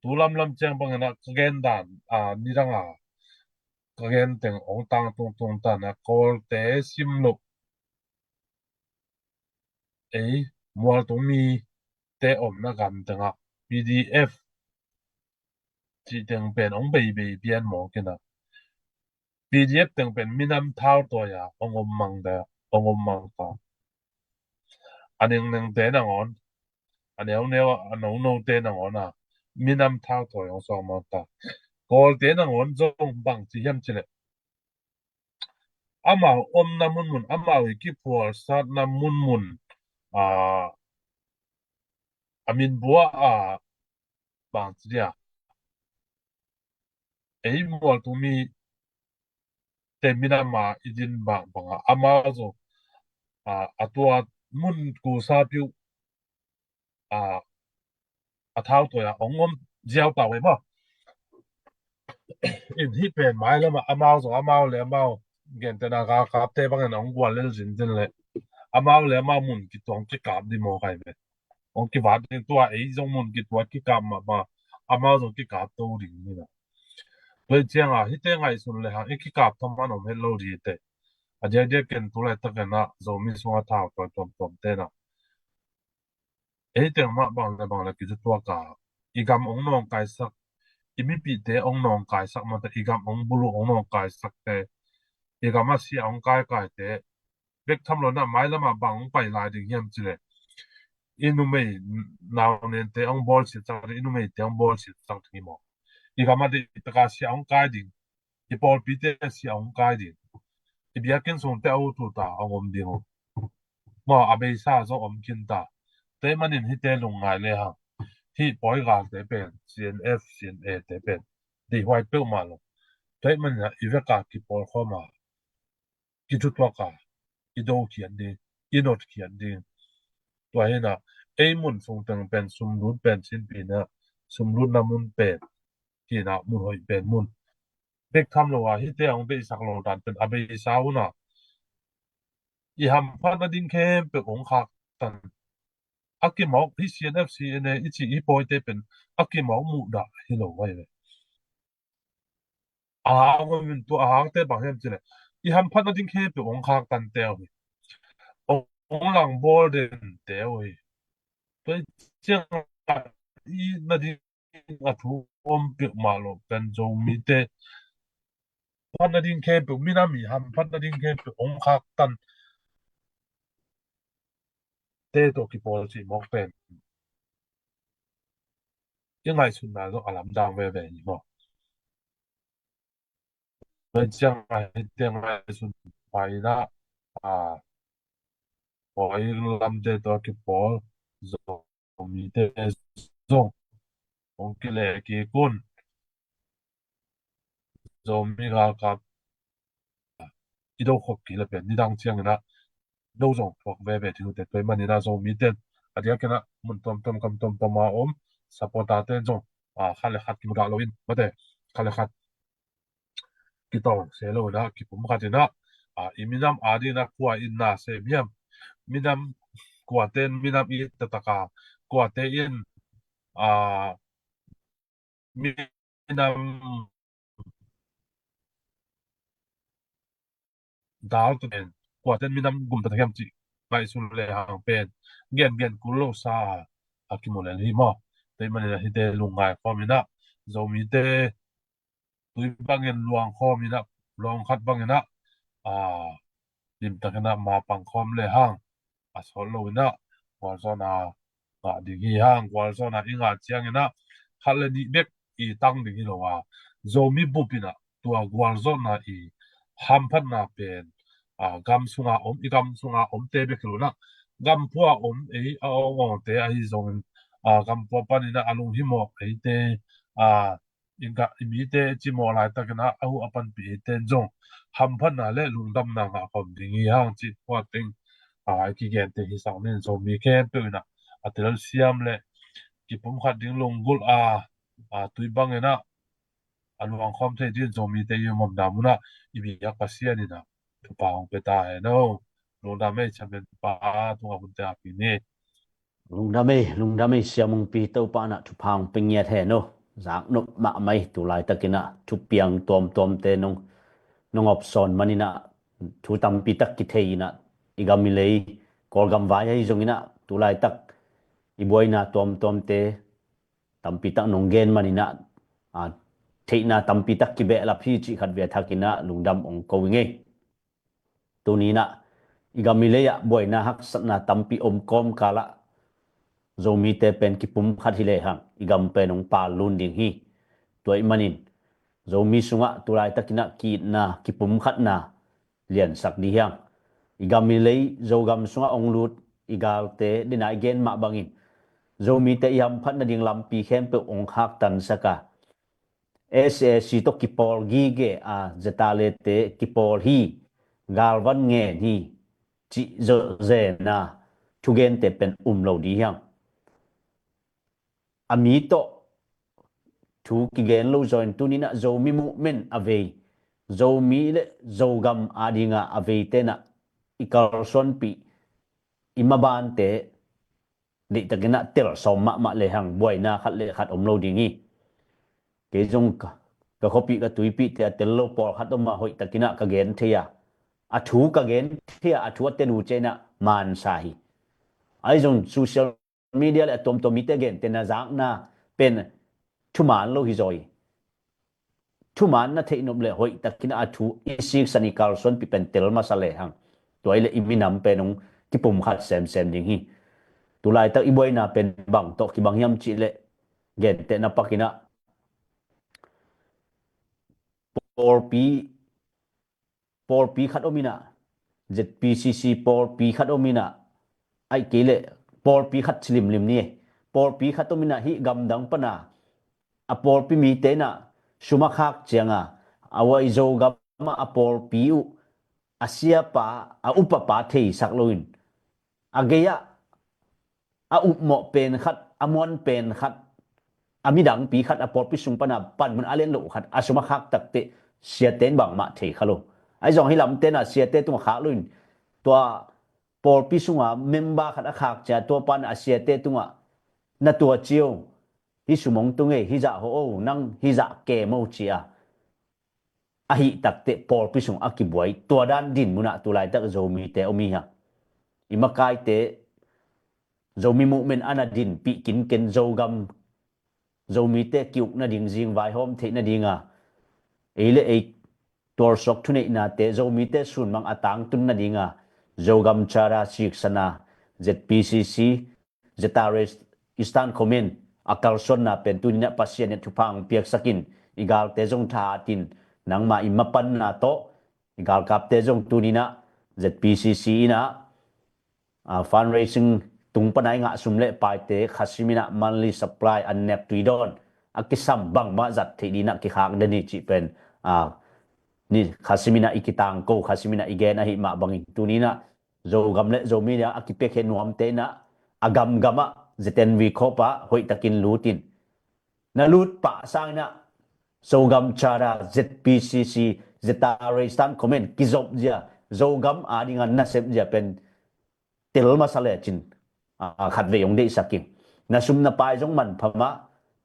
tu lamlam ciang bang in a ka gen dan, a, nidang a ka gen teng hong tang tungtung ta in a, Kawlte sim loh, ei mualtung mite omna gam teng a P D F cih teng pen hong beibei pian mawk in a, P D F teng pen minam thau tawi a hong om mang ta, hong om mang ta. A nengnengte nangawn, a neuneu, a nonote nangawn a minam thau tawi hong sawng mang ta. Kawlte nangawn zong bang ci hiam cih leh, amau omna munmun, amau i kiphualsatna munmun, a, a min bua a bang ci dia, ei mualtung mite minam a i din bang bang a, amau zong, a, a tua mun kusa piu, a, a thau tawi a hong om ziau ta uh e maw. In hih pen mailam a amau zong amau le amau gentehna galkapte bang in hong gual lel zinzin leh amau le amau mun kituang kikap ding mawk ai ve. Hong kivat ding, tua ei zong mun kituak kikap mahmah, amau zong kikap to ding hi na. Tua i ciang a hihte ngaihsun le hang i kikap thawm a om het lo ding hi teh. A diakdiak ken tu laitak in a Zomi sung a thau tawi tuamtuam te na, ei teng mah bang le bang le kicutuak a, i gam hong nawngkaisak, i mipihte hong nawngkaisak mah te, i gam hong buluh hong nawngkaisak te, i gam a sia hong kaikai te bek tham lo in a, mailam a bang hong pai lai ding hiam cih leh, i numei naunente hong bawlsiatsak ding, i numeite hong bawlsiatsak ding hi maw. I gam a diktak a sia hong kai ding, i pawlpite sia hong kai ding, i biakinn sungte a ut ut a hong om ding uh maw, a beisa zong om khin ta. Tua ahih manin hihte lungngai le hang, hih pawi galte pen, C N F, C N A te pen deihhuai peuhmah lo. Tua ahih manin a i vek a kipawlkhawm a, kicutuak a, i dokhiat ding, i notkhiat ding. Tua hi na, ei mun sung teng pen sumlut pen cinpi na, sumlutna mun pen hi na, mun hoih pen mun. Bek tham lo a hihte hong deihsak lo dan pen a beisa uh na, i hamphat nading khempeuh hong khaktan. A kimawk hi, C N F, C N A i cih hi pawite pen a kimawk muhdah hi lo vai ve. A hang min tua a hangte bang hiam cih leh, i hamphat nading khempeuh hong khaktan te uh hi. Hong langbawl den te uh hi. Tua i ciang a i nading a thu om peuhmah lo pen Zomite hamphat nading khempeuh, minam i hamphat nading khempeuh hong khaktan te tawh kipawl cih mawk pen i ngaihsutna zong a lamdang veve hi maw. Tua ciang a hihte ngaihsun pai na, a, pawi lamte tawh kipawl Zomite zong hong kileh kik un. Zomi galkap i do khop kei le pen nidang ciangin a do zong thuak veve ding uh teh. Tua ahih manin a Zomite a diakin a mun tuamtuam gam tuamtuam a om supporter te zong, a, khat le khat kimudah lo in mate, khat le khat kitawng se lo in a, kipum khat in a, a, i minam a dingin a kua in na sem hiam, minam, kuate in minam it taktak a, kuate in, a, minam dal tu pen kuate in minam gum taktak hiam cih ngaihsun le hang pen gengen kul lo sa a kimu lel hi maw. Tua ahih manin ah hihte lungngai khawm in ah, Zomite tui bangin luang khawm in ah, luang khat bangin ah, a, limtakin ah mapang khawm le hang a sawt lo in ah, gualzawhna ngah ding hi hang. Gualzawhna i ngah ciangin ah khat le nih bek i tang ding hi lo a, Zomi bup in ah tua gualzawhna i hamphatna pen, a, gam sunga om, i gam sunga omte bek hi lo in ah, gam pua om ei a awngawngte ahi zongin, a, gam pua panin ah a lunghimawh eite, a, i ga, i mite cimawh laitakin ah a huh a panpih eite in zong hamphatna le lungdamna ngah khawm ding hi hang cih tua teng, a, i kigente hi sang ning. Zomi khempeuh in ah a telsiam le kipumkhat ding lunggulh a, a, tui bangin ah a luang khawm thei dingin Zomite i om omna mun ah i biak Pasian in ah thupha hong pia ta hen aw. Lungdam ei, Chairman pa, tungah hunte a pi ni. Lungdam ei, lungdam ei, Sia Mungpi, Topa in ah thupha hong pia ngiat hen aw. Zaknop mahmah ei, tu laitakin ah thupiang tuamtuamte nong, nong opsawn manin ah thu tampi tak kithei in ah, i gam i lei, Kawlgam vai ahi zongin ah tu laitak i buaina tuamtuamte tampi tak nong gen manin ah, a, theihna tampi tak kibehlap hi cih khat vei a thakin ah lungdam hong ko ing ei. Tuni in ah i gam i lei ah buaina haksatna tampi om kawmkal ah Zomite pen kipumkhat hi le hang i gam pen hong pal lun ding hi. Tua ahih manin Zomi sungah tu laitakin ah ki-itna, kipumkhatna liansak dih hi hang. I gam i lei Zogam sungah hong lut i galte, den a i gen mah bangin Zomite i hamphat nading lampi khempeuh hong khaktansak a, SAC tawh kipawl gige a, ZRA-te kipawl hi, galvan ngen hi cih zawh zen a, thugente pen um lo dih hi hang. A mi tawh thu kigen lo zaw in, tuni in ah Zomi movement a vei, Zomi le Zogam a ding a, a veite in ah i kalsuanpih, i mabante deihtakin ah tel sawm mahmah le hang buaina khat le khat om lo ding hi. Kei zong ka, ka khuapih ka tuipihte a tel lo pawlkhat om a, hoihtakin ah ka gen thei a, a thu ka gen thei a, a thu a tel uh ciang in ah mansa hi. Ahi zong social media le a tuamtuam mite gente na zakna pen thuman lo hi zaw hi. Thuman na theih nop le hoihtakin a thu i siksan, i kalsuanpih pen tel masa le hang, tua hi le i minam pen hong kipumkhat semsem ding hi. Tu laitak i buaina pen bang tawh kibang hiam cih le, gentehna pakin ah pawlpi, pawlpi khat om in ah, ZPCC pawlpi khat om in ah, ahih kei leh pawlpi khat ci limlim ni e. Pawlpi khat om in ah, hih gamdang pan a, a pawlpi mite in ah sum a khak ciang a, a uai Zogam ah a pawlpi uh a siapa, a upapa theisak loin, a gei-ah a upmawh pen khat, a muan pen khat, a midangpi khat, a pawlpi sung pan a panmun a len loh khat a sum a khak takteh siate in bangmah thei kha lo. Ahi zong hih lamte in ah siate tungah khak loin, tua pawlpi sunga member khat a khak ciang tua pan a siate tungah, na tua cio, hih sum hong tung e, hih zah hawh o, nang hih zah kem o, ci a, ahih takteh pawlpi sung a kibuai. Tua dan din mun ah tu laitak Zomite om hi hang. I makaite, Zomi movement a na dinpih kinken, Zogam, Zomite ki-uk nading, zing vaihawm theih nading a, ei le ei tualsuak thuneihnate, Zomite sunmang a tangtun nading a, Zogam Charter siksan a, ZPCC, ZRA Eastern Command a kalsuanna pen tuni in ah Pasian in thupha hong piaksak in, i galte zong thahat in, nangmah i mapanna tawh i galkapte zong tuni in ah ZPCC in ah, a, fundraising tung pan a i ngah sum le paite khasim in ah monthly supply, an nek tui dawn, a kisam bangmah zat theih ding in ah kikhak den hi cih pen, a, ni khasim in ah i kitangko, khasim in ah i gen ahih mah bangin tuni in ah Zogam le Zomi a kipiakhia nuamte in ah a gamgam ah ZNV khawp ah hoihtakin lut in, na lut pah sangin ah Zogam Charter, ZPCC, ZRA Eastern Command kizop zia, Zogam a ding a nasep zia pen tel masa lecin, a, khatvei hong deihsak in. Na sum na pai zong manpha mah,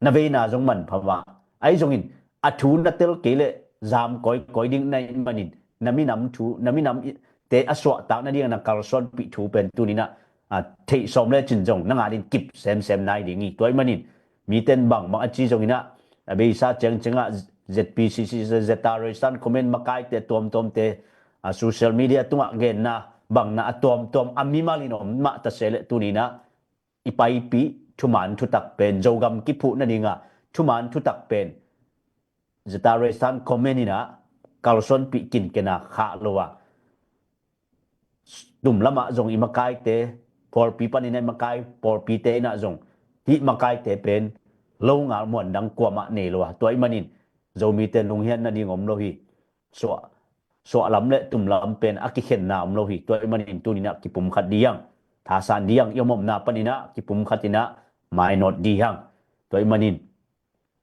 na veina zong manpha mah. Ahi zongin a thu na tel kei leh zam kawikawi ding na hih manin, na minam thu, na minam i, te a suahtak nading a na kalsuanpih thu pen tuninah a theih sawm le cin zong na ngah ding kip semsem nai ding hi. Tua ih manin miten bangbang a ci zonginah a beisa ciangciangah Z P C C, Zeta Resan Comment makaite tuamtuamte a social media tungah genna bangna a tuamtuam a mimalin om mah tase le tuninah i paipih thuman thutak pen Zogam kiphuh nadinga thuman thutak pen Zeta Resan Comment inah kalsuanpih kinkena khah lo a tum lamah zong i makaite pawlpi paninah i makai pawlpite inah zong hih makaite pen lo ngal muandang kuamah nei lo a tua ih manin Zomite lunghian nading om lo hi. Suah suahlam le tumlam pen a kikhenna om lo hi. Tua ih manin tuninah kipumkhat dihang thasan dihang i omomna paninah kipumkhat inah mainawt dihang. Tua ih manin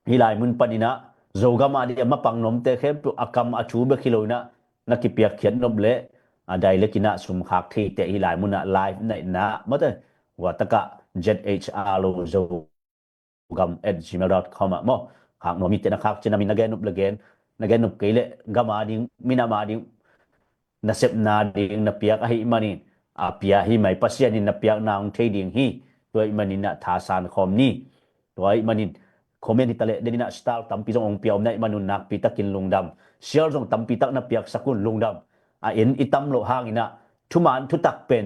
hih lai mun paninah Zogam a dih a mapang nomte khempeuh a kam a thu bek hi loinah na kipiakkhiat nop le a dai lekinah sumkhak theite hih lai munah live naihna mate watakah Z H R lo Zogam at gmail dot com ah maw khak nuam hite na khak cina min na gen nop le gen na gen nop kei le gam a ding minam a ding nasepna ding na piak ahih manin a pia hi mai Pasian in na piakna hong thei ding hi. Tua ih maninah thasan khawm ni. Tua ih manin comment hi taleh deninah star tampi zong hong pia om na ih manun nakpi takin lungdam. Sial zong tampi tak na piaksak un lungdam. A en i tam loh hanginah thuman thutak pen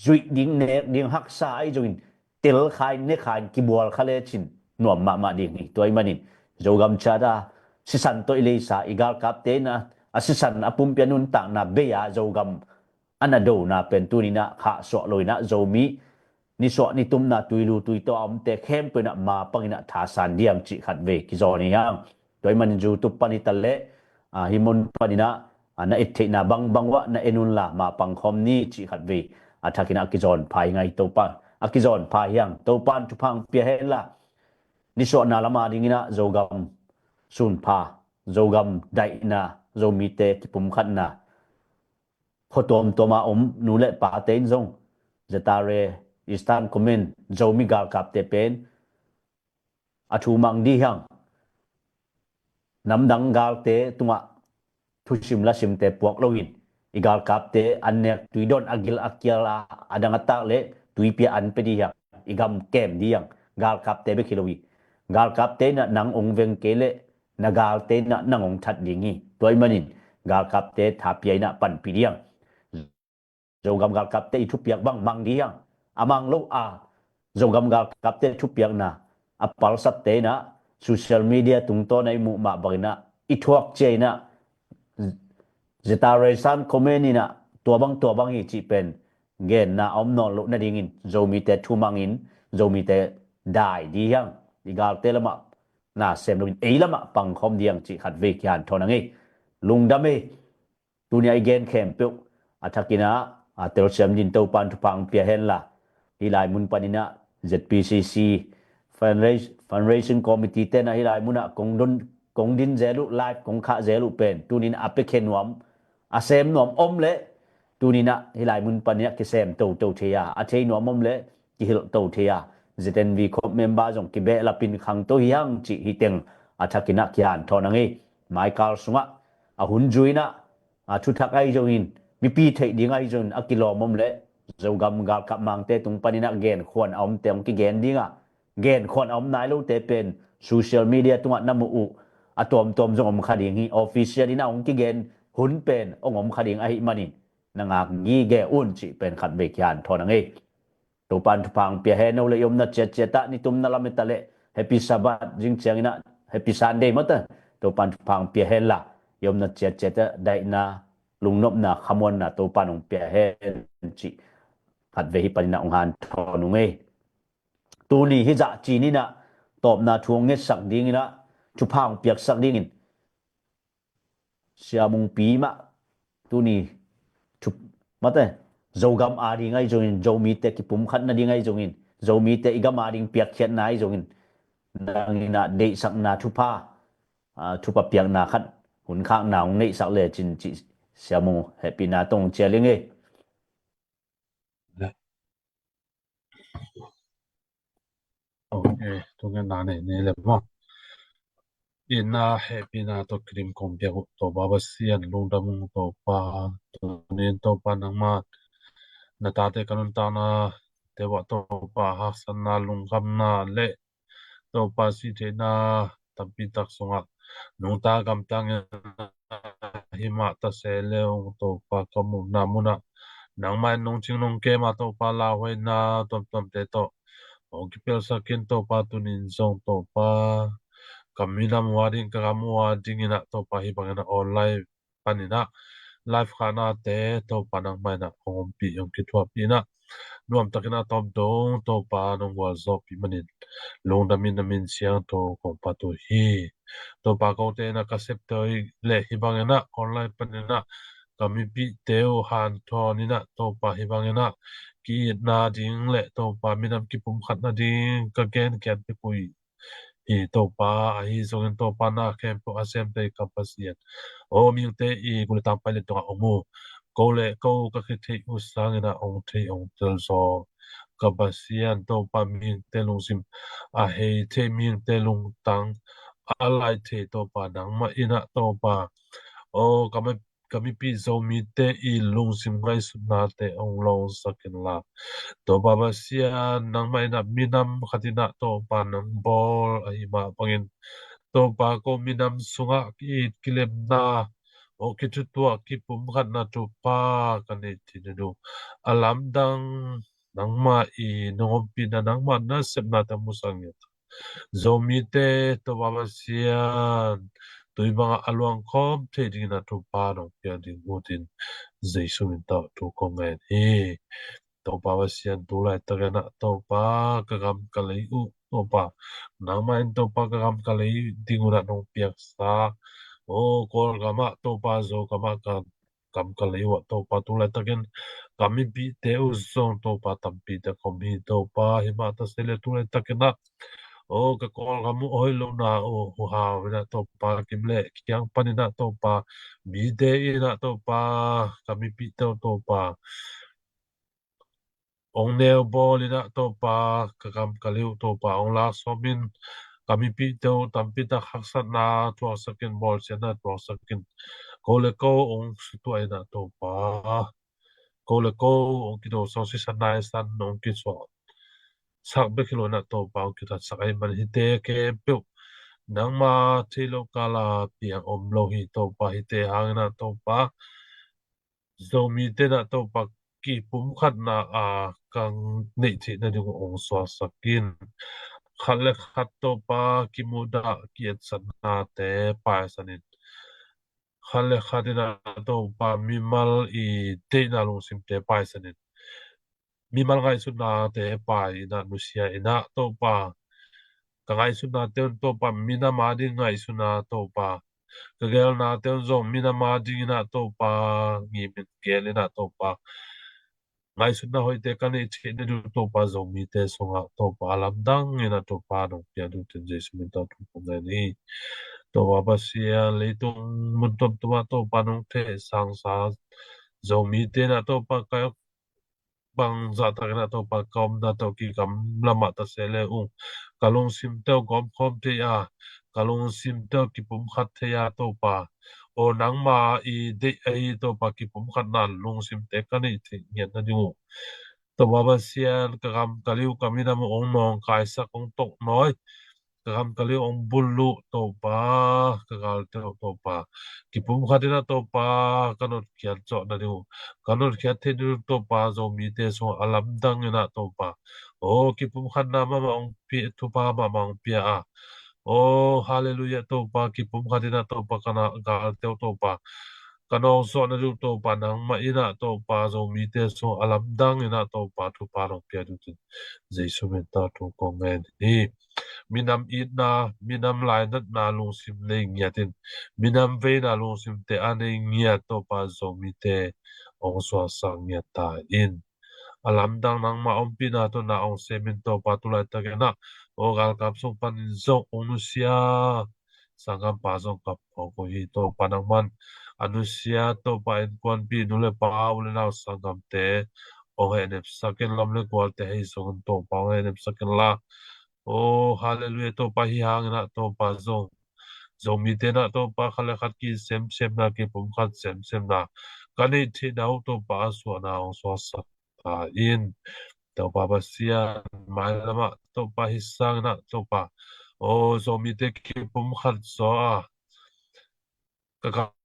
zuih ding nek ding haksa ahi zongin telkhain nekhain kibual kha lecin nuam mahmah ding hi. Tua ih manin Zogam ciat a sisan tawh i leisa i galkapte inah a sisan a pumpi a nuntakna bei a Zogam a na dona pen tuninah khahsuah loinah Zomi nisuah nitumna tuilu tuitaw a omte khempeuh inah ma panginah thasan diam cih khat vei kizawn hi hang. Tua ih manin YouTube pan hi taleh a hih mun paninah a na et theihna bangbang uah na en unla ma pang khawm ni cih khat vei a thakinah a kizawn pha hi ngai Topan a kizawn pha hi hang. Topan thupha hong pia henla nisuahna lam a dinginah Zogam sunpha Zogam daihna Zomite kipumkhatna khuatuamtuama om nu le pate in zong Zeta Resan Comment Zomi galkapte pen a thu mang dihang namdang galte tungah thusim lasimte puak loin i galkapte an nek tuidon a gil a kial a a dang a tak le tuipi a an pe dihang i gam kem dihang galkapte bek hi lo hi. Galkapte inah nang ong veng kei le na galte inah nang ong that ding hi. Tua ih manin galkapte thapia inah panpih dihang Zogam galkapte i thupiak bang mang dihang a mang lo a Zogam galkapte thupiakna a palsatte inah social media tungtawn a i muh mah banginah i thuak cia inah Zeta Resan Comment inah tua bang tua bang hi cih pen genna a om nawn loh nadingin Zomite thumangin Zomite dai dihang i galte lamah na sem loin ei lamah pangkhawm dihang cih khat vei kihanthawn a ngei. Lungdam ei. Tunia i gen khempeuh a thakinah a telsiam din Topan thupha hong pia henla hih lai mun paninah Z P C C fundraising committee tenah hih lai munah kong din zel uh live kong khah zel uh pen tunin a pekhe nuam a sem nuam om le tuninah hih lai mun paninah kisem toto thei a a thei nuam om le kihilh to thei a Z N V khop member zong kibehlapin khangto hi hang cih hi teng a thakinah kihanthawn a ngei. Maikal sungah a hun zuinah a thuthak ahi zongin mipi theih ding ahi zongin a kilawm om le Zogam galkap mangte tung paninah genkhuan a omte hong kigen dinga genkhuan a om nai lote pen social media tungah na muh uh a tuamtuam zong om kha ding hi. Official inah hong kigen hun pen hong om kha ding ahih manin na ngak gige un cih pen khat vei kihanthawn a ngei. Topan thupha hong pia hen o le i omna ciatciatah nitumna lam i taleh Happy Sabbath zing cianginah Happy Sunday mata Topan thupha hong pia henla i omna ciatciatah daihna lungnopna khamuanna Topan hong pia hen cih khat vei hi paninah hong hanthawn uh ngei. Tuni hizah cininah tawpna thu hong ngetsak dinginah thupha hong piaksak dingin Sia Mungpi mah tuni thup mate Zogam a ding ahi zongin Zomite kipumkhatna ding ahi zongin Zomite i gam a ding piakkhiatna ahi zongin nanginah deihsakna thupha thupha piakna khat hunkhakna hong neihsak lecin cih Sia Mung hehpihna tong cia lingei. Ok, tungin na nei nei le maw. itna hehpihna tawh kidim kong piak uh Topa Pasian, lungdam ung Topa. Tunin Topa nangmah na tate ka nuntakna te uah Topa haksatna, lungkhamna le Topa sih theihna tampi tak sungah nungta gamtang in himah ta se le ung Topa, ka muhna munah nangmah in nong cing nong kem a Topa lauhuaina tuamtuamte tawh hong kipelsak in Topa, tunin zong Topa ka minam uh a ding, ka gam uh a ding inah Topa hih bangin a online paninah live khahnate Topa nangmah inah hong ompih, hong kithuahpih inah nuamtakin a tawp dong Topa nong gualzawhpih manin lungdamin na min siangtho kong phat uh hi. Topa kote inah ka septe uh le hih bangin ah online paninah ka mipihte uh hanthawn inah Topa hih bangin ah ki-itna ding le Topa minam kipumkhat nading ka genkiat pek uh hi Topa. Ahi zongin Topa na khempeuh a semte i ka Pasian, aw mihingte i gultang pailet tungah om uh ko le ko ka khit theih uh sangin ah hong thei hong telzaw ka Pasian Topa, mihingte lungsim a hei thei, mihingte lungtang a lai thei Topa nangmah inah Topa, aw ka mipih Zomite i lungsim ngaihsutnate hong lawngsak inla, Topa Pasian nangmah inah minam khat inah Topa nang bawl ahi mah bangin Topa ko minam sungah ki-it kilemna, aw kithutuah kipumkhatna Topa ka neih theih nading uh a lamdang nangmah i nong ompihna, nangmah na sepnate musak ngiat Zomite Topa Pasian tui bangah a luangkhawm thei dingin a Topa nong piak ding utin Jesu min tawh thu kong ngen hi. Topa Pasian tu laitakin ah Topa ka gam ka lei uh Topa nangmah in Topa ka gam ka lei ding un ah nong piaksa, aw Kawlgam ah Topa, Zogam ah ka gam ka lei uh ah Topa tu laitakin ka mipihte uh zong Topa tampi tak om hi Topa, himah ta se le tu laitakin ah aw ka Kawlgam uh hoih lohna uh huhau inah Topa kim le kiang paninah Topa mite inah Topa ka mipihte uh Topa hong neu bawl inah Topa ka gam ka lei uh Topa hong lak sawmin ka mipihte uh tampi tak haksatna thuaksakin, bawlsiatna thuaksakin ko le ko hong sutuah inah Topa ko le ko hong kido sawng, sisan naisan hong kisuah sak bek hi lo inah Topa hong kithatsak ahih man hihte khempeuh nangma thei lo kala piang om lo hi Topa. Hihte hang inah Topa Zomite inah Topa kipumkhatna a ka neih theih nading uh hong suaksak in, khat le khat Topa kimuhdah ki-etsatnate paisan in, khat le khat inah Topa mimal i deihna lungsimte paisan in, mimal ngaihsutnate pai inah nusia inah Topa ka ngaihsutnate un Topa minam a ding ngaihsutna Topa, ka geelnate un zong minam a ding inah Topa ngimin geel inah Topa ngaihsutna hoihte ka neih theih nading uh Topa Zomite sungah Topa a lamdang inah Topa nong piak ding uh tin Jesu min tawh thu kong ngen hi. Topa Pasian leitung mun tuamtuam ah Topa nong thehsangsa Zomite inah Topa ka bangzah takin ah Topa ka omna tawh kigamla mah ta se le ung, ka lungsim tawh gawmkhawm thei a, ka lungsim tawh kipumkhat thei a Topa, aw nangma i deih ahi Topa kipumkhatna lungsimte ka neih theih ngiat nading uh Topa Pasian ka gam ka lei uh ka minam uh hong nawngkaisak hong toknawi, ka gam ka lei uh hong buluh Topa, ka galte uh Topa kipumkhat inah Topa ka notkhiat zawh nading uh, ka notkhiat theih nading uh Topa Zomite sungah a lamdang inah Topa aw kipumkhatna mahmah hong pia, thupha mahmah hong pia a, aw halleluiah Topa kipumkhat inah Topa ka galte uh Topa ka nawk zawh nading uh Topa nangmah inah Topa Zomite sungah a lamdang inah Topa thupha nong pia ding uh tin Jesu min tawh thu kong ngen hi. Minam itna, minam lainatna lungsim nei ngiat in, minam veina lungsimte a nei ngiat Topa Zomite hong suaksak ngiat ta in. A lamdang nangmah ompihna tawh na hong semin Topa tu laitakin ah aw galkap sung panin zong hong nusia sanggampa zong ka phawk uh hi Topa nangman a nusia Topa innkuanpi nu le pa u le nau sanggamte hong hehnepsak in, lawm le gualte hei zong in Topa hong hehnepsak inla, aw halleluiah Topa hih hang inah Topa zong Zomite na Topa khat le khat kisemsemna, kipumkhat semsemna ka neih theihna uh Topa a suahna hong suaksak ta in. Topa Pasian, mailam ah Topa hi sangin ah Topa, o, Zomite kipumkhat zaw a, ka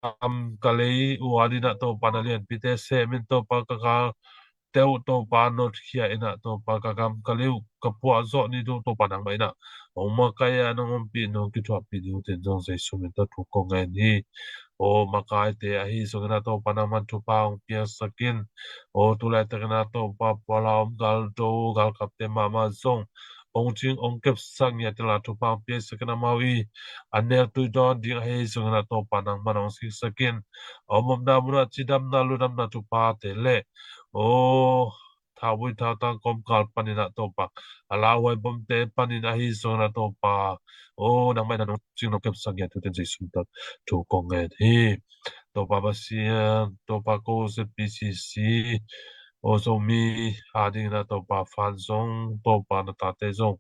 kam ka lei uh adingin ah Topa na lianpite sem in Topa, ka galte uh Topa notkhia in ah Topa, ka kam ka lei uh ka puah zawh ni uh Topa nangmah in ah hong makaih a, nong ompih, nong kithuahpih ding uh ten zong Jesu min tawh thu kong ngen hi. O, makaite ahi zongin ah Topa nangman thupha hong piaksak in. O, tu laitakin ah Topa puala om galdo, galkapte mahmah zong hong cing, hong kepsak ngiat inla thupha hong piaksak in, amau i a nek tui dawn ding ahi zongin ah Topa nangman hong siksak in. A om omna munah cidamna, ludamna thuphate le, o, thauvui thautang kawmkal panin ah Topa, a lauhuai bomte panin ahi zongin ah Topa, o, nangmah in ah nong cing, nong kepsak ngiat uh ten Jesu min tawh thu kong ngen hi. Topa Pasian, Topa ko Z P C C, o, Zomi adingin ah Topa fan zong, Topa na tate zong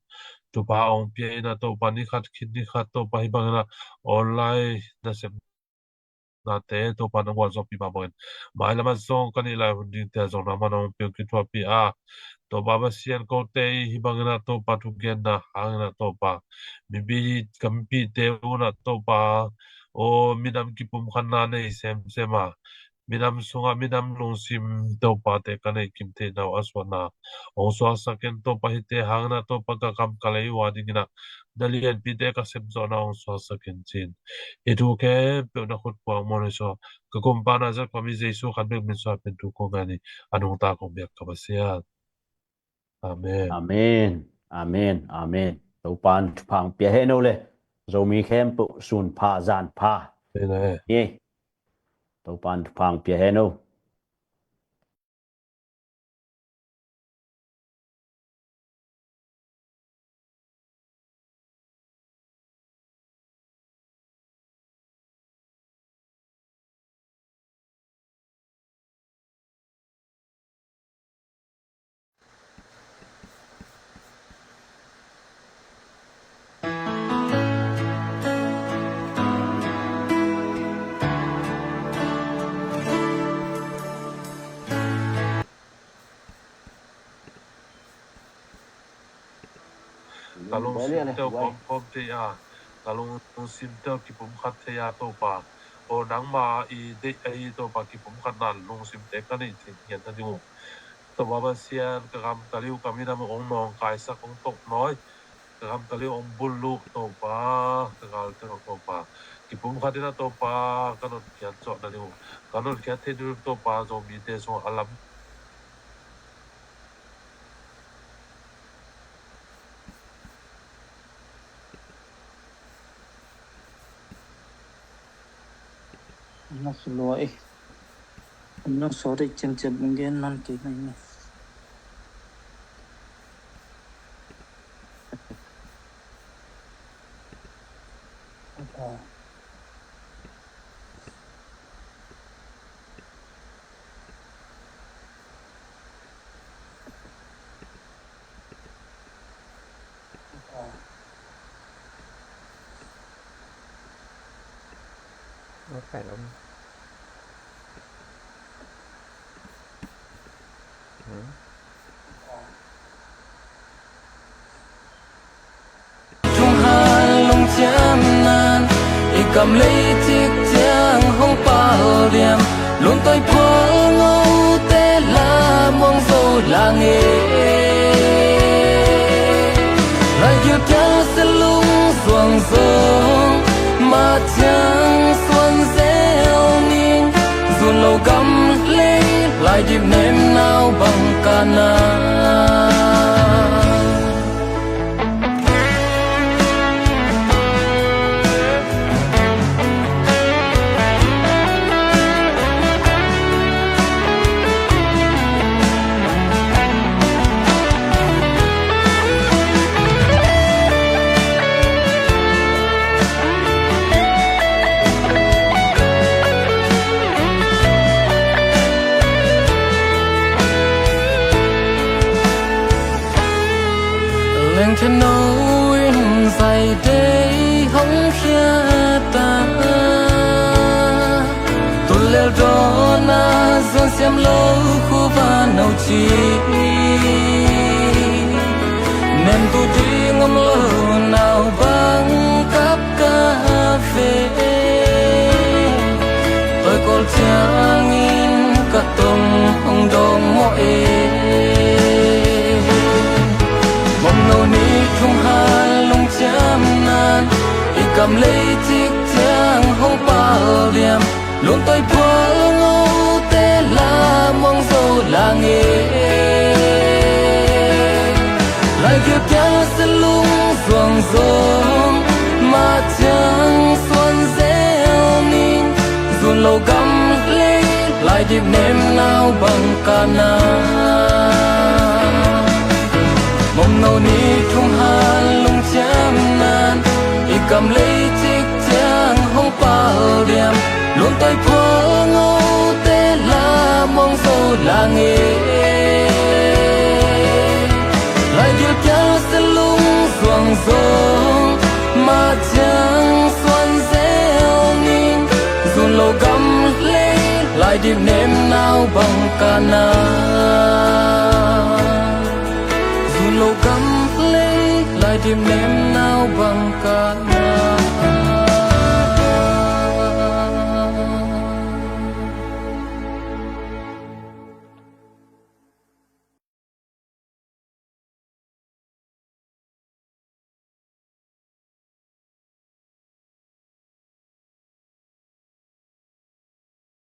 thupha hong pia in ah Topa, ni khat khit ni khat Topa hih bangin ah online nasepnate Topa nong gualzawhpih mah bangin, mailam ah zong ka neih lai hun dingte ah zong nangman hong pia, kithuahpih a, Topa Pasian, kote i hih bangin ah Topa thugenna hangin ah Topa, mipi, ka mipite un ah Topa, o, minam kipumkhatna nei semsem a, minam sungah minam lungsim Topa te ka neih kim theihna uh a suahna hong suaksak in Topa, hihte hangin ah Topa ka kam ka lei uh adingin ah na lianpite ka sepzawhna hong suaksak in ci-in, hih thu khempeuh na khut puak muan hi sua, ka kumpa na zat khuami Jesu khat bek min suah pen thu kong ngen hi, a nungta kong biak ka Pasian. Amen. Amen. Amen. Amen. Topa'n thupha hong pia hen o le. Zomi khempeuh sun pha, zan pha. Amen. Ye. Topa'n thupha hong pia hen o. Ka lungsim teuh pawmpawm thei a, ka lungsim teuh kipumkhat thei a Topa. O, nangma i deih ahi Topa, kipumkhatna lungsimte ka neih theih ngiat nading uh Topa Pasian, ka kam ka liu, ka minam uh hong nawngkaisak, hong toknawi. Ka kam ka liu hong buluk Topa, ka galte uh Topa, kipumkhat in ah Topa, ka notkhiat zawh nading uh, ka notkhiat theih nading uh Topa, Zomite sungah a lam Na sulawi. Na sawt i ciamciam ung gen nan kei mai ni. Thunghal lungciam nan i kam lei cik ciang hong pal diam, lungtawi phual ngote la muang zo lang e. Lai gil pial se lung zuang zong mah ciang suan zel ning, zun lo gam lei lai dip nem nau bang ka na. khiata. Tul lel dawn a zuan siam lo khuavak no ci, nemtu ding om lo nau bang kap ka ve. Toikawl ciangin ka tong hong dawng mawh e. Mawmno ni thum hal lungciam nan, i kam lei cik ciang hong pal diam. Luntawi phual ngote la muang zo lang e. Lai gil kial se lung zuang zong, ma ciang suan zel ning. Zun lo gam lei lai dip nem nau bang ka na. Mawmno ni thum hal lungciam nan, i kam lei cik ciang hong pal diam. Luntawi phual ngote la muang zo lang e. Lai gil kial se lung zuang zong, ma ciang suan zel ning. Zun lo gam lei lai dip nem nau bang ka na. Zun lo gam lei lai dip nem